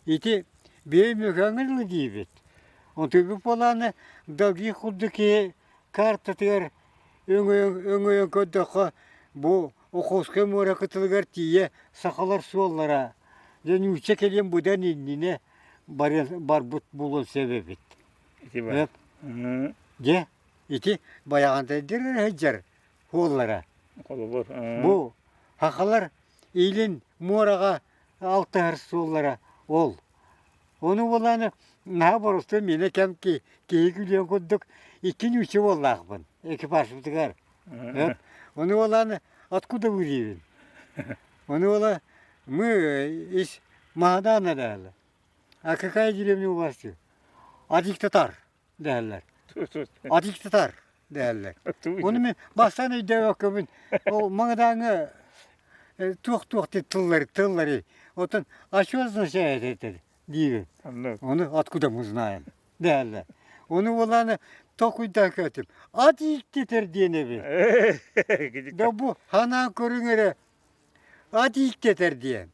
Ити бэйэ мөкөөҥҥө дылы диибит. Онтуйбут буолааны долгий курдук киһи картатыгар өҥөйөн көрдөххө бу Охотскай муора кытылыгар тиийэ сахалар суоллара дьэ нуучча кэлиэн быдан иннинэ барбыт буолуон сөп эбит. Ити бар. Дьэ ити Байаҕантайдар эрэ сылдьар суоллара. Холобур. Бу сахалар илин муораҕа алтыһар суоллара ол. Ону буолааны наһаа боростуой миэнэ кэм киһи күлүөн курдук икки нуучча уоллаахпын экипажпытыгар. Ону буолааны откуда вы диибин. Ону буола мы из Магадана дэһэллэр. А какая деревня у вас? Адик-татар дэһэллэр. Адик-татар дэһэллэр. Ону мин бастаан өйдөөбөккөбүн ол Магадааҥҥа туох-туох тыллары тыллары оттон а что означает это диибин. Ону откуда мы знаем дэһэллэр. Ону буолааны толкуйдаан көрдүм. Ат ииктэтэр диэн эбит. Да бу ханаан көрүҥ эрэ ат ииктэтэр диэн.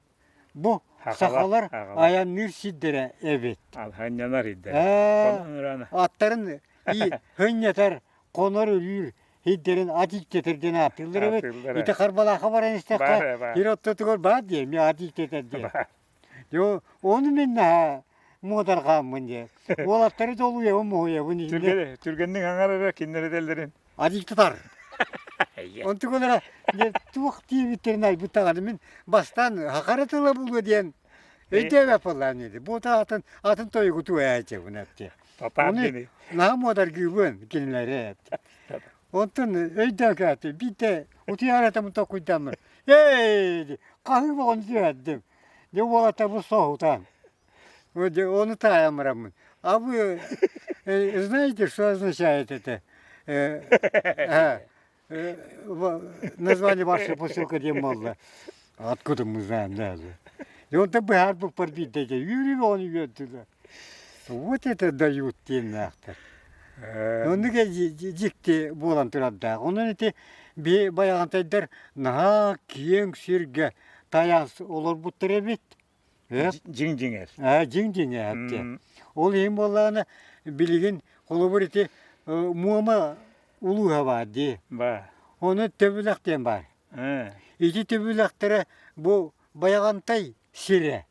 Бу сахалар айанныыр сирдэрэ эбит. Алханньанар идэ. Аттарын хынньатар, хонор өлүүр сирдэрин ат ииктэтэр диэн ааттыыллар эбит. Ити Харбалаахха баран истэххэ, сир ортотугар баар диэ, эмиэ ат ииктэтэр диэн. Дьэ, ону мин наһаа муодарҕааммын дьэ. Уолаттары долуйабын, моһуйабын. Түргэнник аҥар эрэ кинилэр этэллэрин. Ат ииктэтэр. Онтукалара туох диэбиттэрин айбыт даҕаны мин бастаан хахара тыла буолуо диэн өйдөөбөт буоллаан ити. Бу атын атын тойугутуу ээчэбин эпти. Татаар дини. Наһаа муодаргыыбын кинилэри эпти. Онтон өйдөөн кээти биирдэ утуйар этим токуйдаммын. Эй, хаһыы боҕон түһэрдим. Дьэ уолаттар бу соһутан. Ону таайан бараммын. А вы знаете, что означает это? Название вашего поселка диэн буолла. Откуда мы знаем даже. И он так быһаарбыппар биирдэ үөрүү бөҕөнү үөрдүлэр. Вот это дают диэннээхтэр. Оннук дьикти буолан турардаах. Онон ити байаҕантайдар наһаа киэҥ сиргэ тайаан олорбуттар эбит. Дьиҥ дьиҥэр. Ээ, дьиҥ дьиҥэр диэн. Ол иһин буоллаҕына билигин холобур ити Муома улууһа баар дии. Баар. Ону Төбүлэх диэн баар. Ити Төбүлэхтэрэ бу Байаҕантай сирэ.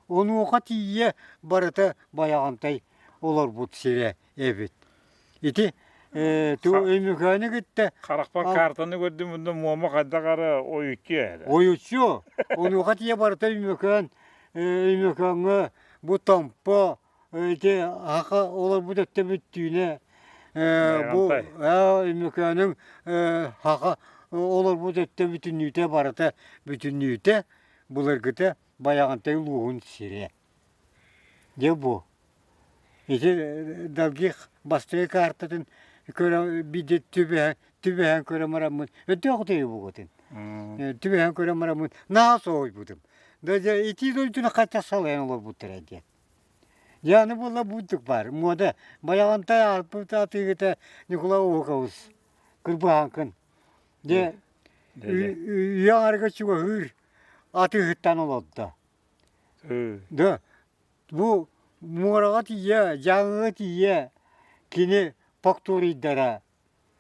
Онуоха тиийэ барыта Байаҕантай олорбут сирэ эбит. Ити Өймөкөөнү кытта Харахпар картаны көрдүм мунна Муома хайдах эрэ ойуччу эрэ. Ойуччу. Онуоха тиийэ барыта Өймөкөөн Өймөкөөҥҥө бу Томпо ити аха олорбут өттө бүттүүнэ бу Өймөкөөнүҥ хаха олорбут өттө бүтүннүүтэ барыта бүтүннүүтэ былыргыта Байаҕантай улууһун сирэ. Дьэ бу. Ити Долгих бастакы картатын көрө биирдэ түбэһэн түбэһэн көрөн бараммын өйдөөх утуйу бугутун. Түбэһэн көрөн бараммын наһаа соһуйбутум. Да дьэ ити дойдуну хачча салайан олорбуттара диэн. Дьэ аны буолла буутук баар. Муода Байаҕантай аарпыт атыыгыта Ньукулай Оһуокабыс кырбаһаҥкын. Дьэ үйэ аҥарыга чугаһыыр атыыһыттан олордо. Да, бу муораҕа тиийэ, Дьааҥыга тиийэ кини факторийдара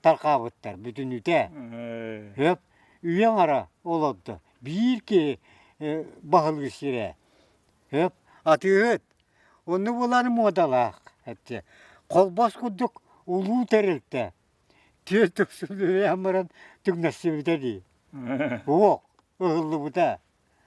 тарҕаабыттар бүтүннүүтэ. Сөп үйэ аҥара олордо. Биир киһи баһылыыр сирэ. Сөп атыыһыт. Онно буолаары муодалаах этэ. Холбос курдук улуу тэрилтэ. Түөрт төхсүн баран түҥнэстибитэ дии. Уох, ыһыллыбыта.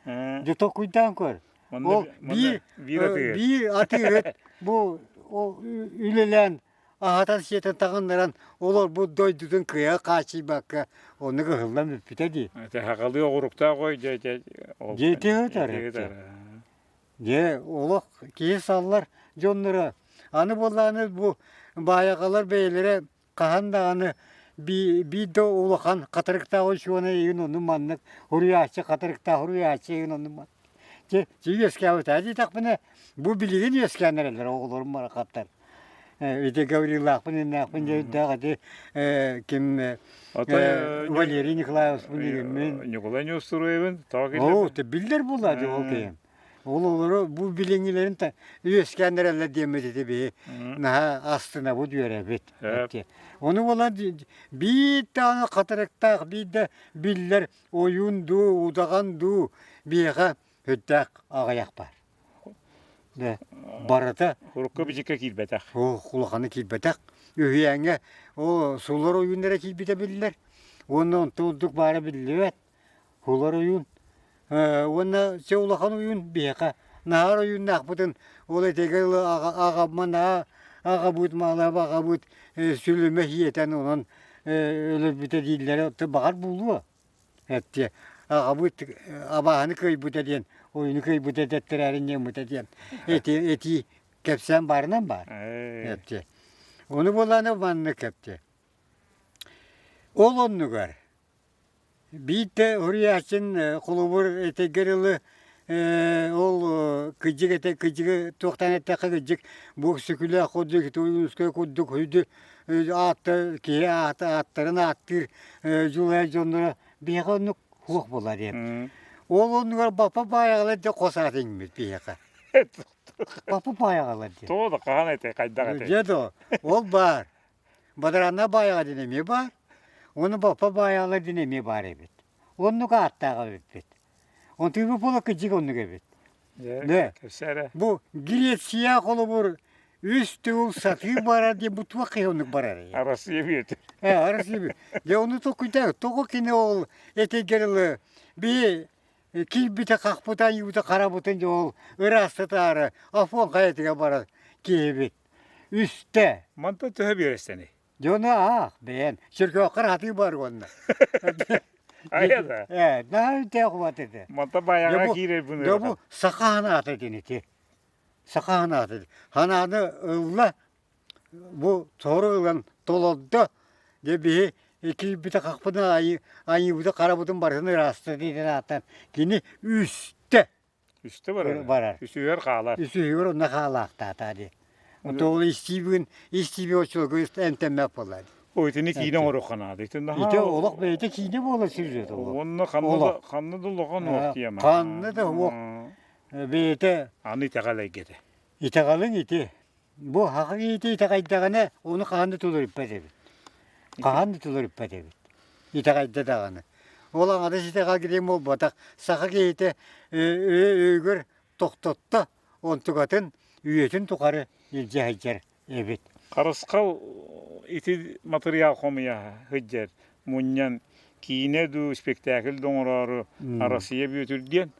Дьэ толкуйдаан көр. Ол биир биир атыыһыт бу үлэлээн аһатан сиэтэн таҕыннаран олорбут дойдутун кыайа хааччыйбакка оннук ыһыллан бүппүтэ дии. Сахалыы оҕуруктаах ой дьэ дьэ Дьиэтиһытар. Дьэ олох киһи саллар дьонноро. Аны буоллаҕына бу баайаҕалар бэйэлэрэ хаһан даҕаны биир да улахан хатырыктаах учуонай игин онну маннык уруйааччы хатырыктаах уруйааччы игин онну маннык дьэ үөскээбитэ диэтэхпинэ бу билигин үөскээн эрэллэр оҕолорум барахаттар ити Гаврилаахпын иннээхпин дьэ өйдөөх ити ким Валерий Николаевичпын игиммин Ньукулай Неустроевын тоҕо биллэр буолла дии ол киһим Ол олору бу билиҥҥилэрин үөскээн эрэллэр диэммит ити биһи наһаа астынабыт үөрэбит. Ону буолан биир даҕаны хатырыктаах биир да биллэр ойуун дуу, удаҕан дуу биһиэхэ сүрдээх аҕыйах баар. Барыта Урукку бичиккэ киирбэтэх. Улаханы киирбэтэх. Үһүйээҥҥэ ол сулар ойууннара киирбитэ биллэр. Уонна онтон ордук баара биллибэт. Улар ойуун уонна чэ улахан ойуун биһиэхэ наһаар ойууннаахпытын ол этигэ ыла аҕабма наһаа аҕабыт маалааб аҕабыт сүлүмэ сиэтэн онон өлөрбүтэ дииллэрэ баҕар буолуо эттиэ аҕабыт абааһыны кыайбыта диэн ойууну кыайбыта дэттэрээрин диэммитэ диэн эти этии кэпсээн баарынан баар эптиэ ону буолааны маннык эптиэ ол оннугар Биирдэ уруйааччын холобур этэргэр ылы ол кыдьык этэ кыдьыгы туохтаан эттэххэ кыдьык бу Өксөкүлээх курдук Ойуунускай курдук үрдү аатта киһи аата ааттарын ааттыыр дьулайар дьонноро биһиэхэ оннук суох буолар диэн. Ол оннугар Бапа Баайаҕалар дьэ хос аат иҥмит биһиэхэ. Бапа Баайаҕалар диэн. Тоҕо да хаһан этэй хайдах этэй? Дьэ доо ол баар. Бадарааннаах Баайаҕа диэн эмиэ баар, уонна Баппа Баайаҕалар диэн эмиэ баар эбит. Оннук ааттаах эбиппит. Онтуйбут буола кырдьык оннук эбит. Дьэ, Бу Греция холобур. Үс төгүл сатыы барар диэн бу туох киһи оннук барар Арассыыйа бүөтэ. Э, Арассыыйа Дьэ ону толкуйдаа, тоҕо кини ол этигэр ылы биһи киирбитэ хахпыта айыыбыта харабытын дьэ ол ыраастатаары Афон хайатыгар барар киһибит. Үстэ. Мантан төһө биэрэстэний? Дьону аах бэйэн. Чөркөөххөр хатыы бар уонна. Айа да. Э, наһаа үтээх убат этэ. Манта баяҕа киирэр бу Дьэ бу саха ханаата итинити. Саха ханаата. Ханааны ылла, бу соһору ылан толордо. Дьэ биһи киирбитэ хахпытын айыы, айыыбыты харабытын барытын ыраастыы диэн ааттаан кини үстэ Үстэ барар. Барар. Үсүһүгэр хаалар. Үсүһүгэр онно хаалаахтаата дии. Ол истиибин, истииби оччолорго эмтэммэт буолла дии. О, итини киинэ оҥоруохха наада. Ити Ити олох бэйэтэ киинэ буолар сюжет олох. Уонна ханна да ханна да улахан уох тиэмэ. Ханна да уох бэйэтэ Аны итэҕэл эйгэтэ. Итэҕэлиҥ ити. Бу хаха киһитэ итэҕэйдэҕинэ, ону хаһан да тулуйбат эбит. Хаһан да тулуйбат эбит. Итэҕэйдэ даҕаны. Ол аҥардас итэҕэл диэн буолбатах. Саха киһитэ өйүгэр тохтотто, онтукатын үйэтин тухары илдьэ сылдьар эбит. Харысхал ити матырыйаал хомуйа сылдьар, мунньан киинэ дуу, спектакль да оҥороору Арассыыйа бүөтүр диэн.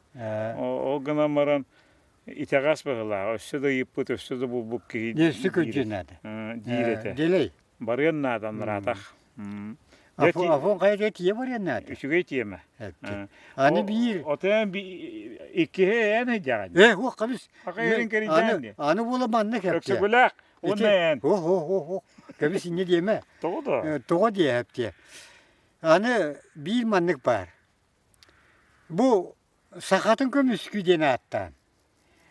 Ол гынан баран итэҕэс быһыылаах, өссө да ыйыппыт, өссө да булбут киһи Өссө күндү наада. диир этэ. Дэлэй. Барыан наада анараатах. Афон хайа тиийэ барыан наада. Үчүгэй тиэмэ. Аны биир. Отон иккиһи эн ыйдаҕын. Э, уох кабис. Хакайырын кэрийдээн. Аны буола манна кэпте. Өксөкүлээх уонна эн. О, о, о, о. Кабис инне диэмэ. Тоҕо да? Тоҕо диэһэптиэ. Аны биир маннык баар. Бу Сахатын көмүскүү диэн ааттаан.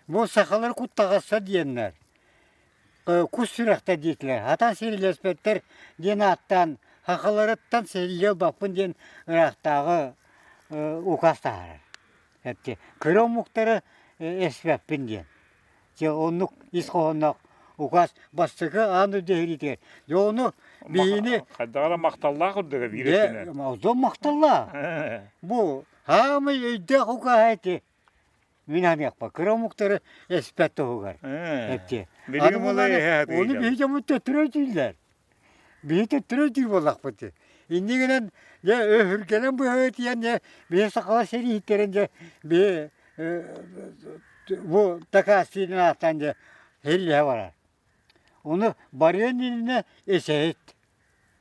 Бу сахалар куттаҕасса диэннэр, кус сүрэхтэр диэтилэр, хатан сирилэспэттэр диэн ааттаан сахаларыттан сэриигэ ылбаппын диэн ыраахтааҕы указ таһаарар. Эпти кыра омуктары эспэппин диэн. Дьэ оннук ис хоһоонноох указ бастакы аан дойду сэриитигэр. Дьэ ону биһини Хайдаҕа да махталлаах курдуга биир өттүнэн. Дьэ махталлаах. Бу Хаамай өйдөөх укааһа ити. Мин аныахпа кыра омуктары эспэт туһугар. Эти. Билигин буолар Ону биһи дьоммут төттөрү өйдүүллэр. Биһи төттөрү өйдүүр буоллахпыт. Иннигинэн дьэ өһүргэнэн быһа дьэ биһи сахалар сэрииһиттэрин дьэ биһи бу такаастыынан ааттаан дьэ һиллиһэ барар. Ону барыан иннинэ эсэһит.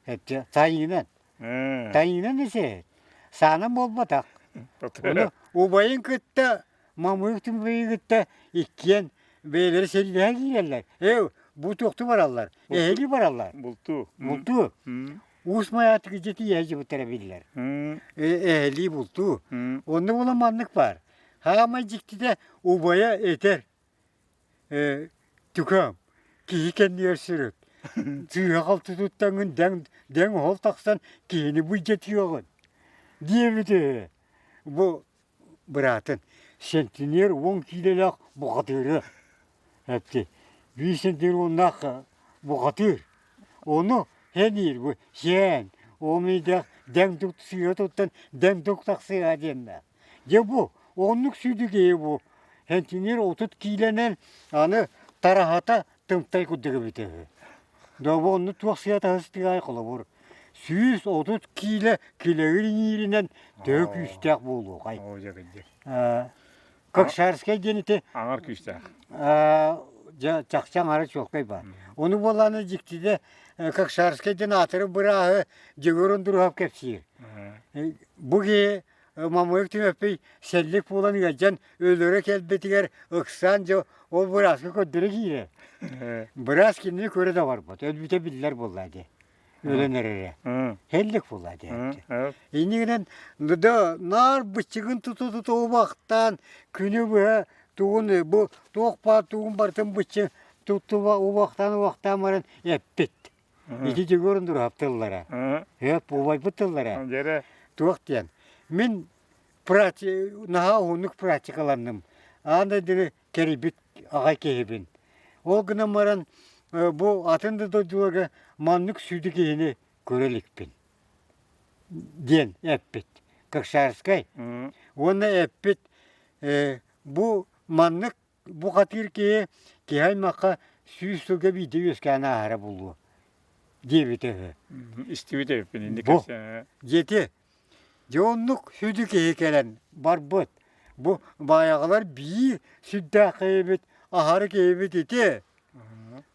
Эти тайынан. Тайынан эсэһит. Саанан буолбатах. Ону убайын кытта Мамык Тымныйы кытта иккиэн бэйэлэрэ сэриилэһэ киирэллэр. Ээ, бу туохту бараллар? Эһэли бараллар. Бултуу. Бултуу. Уус Майаатыгы дьэ тиийэ сылдьыбыттара биллэр. Эһэлии бултуу. Онно буолан маннык баар. Хаамай дьиктитэ убайа этэр. Түкэм, киһи кэннигэр сырыт. Сыыһа-халты туттаҥҥын дэҥ, дэҥ оһол тахсан киһини былдьатыаҕын, диэбит үһү. Бу быраатын сентинер 10 киилэлээх бухатыыры эпти. Биир сентинер уоннаах бухатыыр. Ону һэниир бу сиэн, ол дэҥ сыыһа туттан дэҥ-дук тахсыаҕа диэннээх. Дьэ бу оннук сүдү киһи бу. Сентинер 30 киилэнэн аны тараһата тымтай курдук эбитэ үһү. Доо онну туох сыата сыстыгай холобур 130 киилэ килэгир иҥииринэн төһө күүстээх буолуоҕай? Оо, дьэ кырдьык. Кокшарскай диэн ити Аҥар күүстээх. дьэ чахчы аҥара чуолкай баар. Ону буоллаҕына дьиктитэ Кокшарскай диэн аатыры бырааһы Дьөгүөр Ондуруһап кэпсиир. Бу киһи Мамык Түмэппий сэллик буолан ыалдьан өлөрө кэлбитигэр ыксаан дьэ ол бырааска көрдөрө киирэр. Быраас кинини көрө да барбат, өлбүтэ биллэр буолла дии. Өлөн эрэрэ. Сэллик буолла дии. Иннигинэн да наар быччыгын туту-тута убахтаан күнү быһа тугун бу туох баар тугун барытын быччыҥ туттуба убахтаан убахтаан баран эппит. Ити Дьөгүөрүн Дураһап тыллара. Ээ, убайбыт тыллара. Дьэрэ. Туох диэн. Мин наһаа уһуннук практикаланным. Аан дойдуну кэрийбит аҕай киһибин. Ол гынан баран бу атын да дойдуларга маннык сүдү киһини көрө иликпин диэн эппит. Кокшарскай. Уонна эппит бу маннык бухатыыр киһи киһи аймахха 100 сылга биирдэ үөскээн ааһара буолуо диэбитэ үһү. Истибит эбиппин инник Бу дьиэти дьэ оннук сүдү киһи кэлэн барбыт. Бу баайаҕалар биир сүрдээх киһибит, аһары киһибит ити.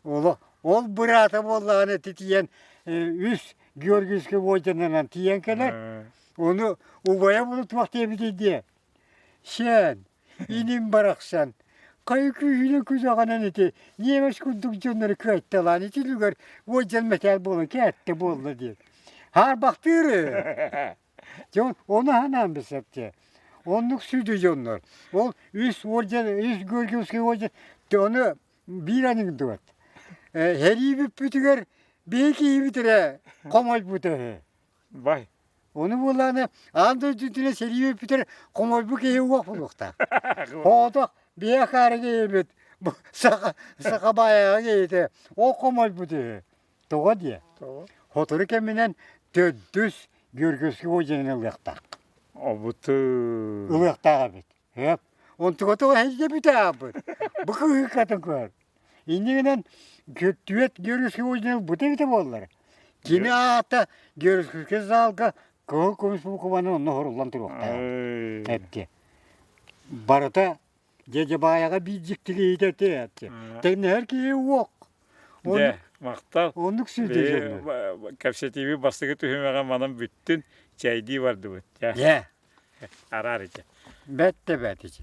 Ол, ол быраата буоллаҕына ити тиийэн үс Георгиевский орденынан тиийэн кэлэр. Ону убайа буну туох диэбитий диэ. Сиэн, иним барахсан, хайы күүһүнэн күдэҕинэн ити немец курдук дьоннору кыайталаан ити үлүгэр уордьан мэтээл буолан кээттэ буолла диэн. Хаарбахтыыр. Дьон ону ханаан бисэптэ. Оннук сүдү дьоннор. Ол үс орден, үс Георгиевский орден, ону биир анекдот. Сэрии бүппүтүгэр биһи киһибит эрэ хомойбута үһү. Бай. Ону буоллаҕына аан дойду үрдүнэн сэрии бүппүтэр хомойбут киһи уох буолуохтаах. Оҕотох биһи акаары киһибит саха саха баайаҕа киһитэ ол хомойбут үһү. Тоҕо диэ? Сотору кэминэн төрдүс Георгиевский орденын ылыахтаах. Обуту. Ылыахтаах эбит. Хөп. Онтугата эһэйдэ бүтэ Бу кыһыыккатын көр. Иннигинэн түөрт Георгиевский орден ылбыта эбитэ буоллар. Кини аата Георгиевский залга кыһыл көмүс букубаны онно хоруллан туруохтаах. Эпти. Барыта Дьэдьэбаайаҕа биир дьикти киһитэ этэ. Тэҥнэһэр киһи уох. Дьэ, махтал. Оннук сүүрдэ Кэпсэтиибит бастакы түһүмэҕэ манан бүттүн, чэйдии бардыбыт. Дьэ. Араар ичэ. Бэт да бэт ичи.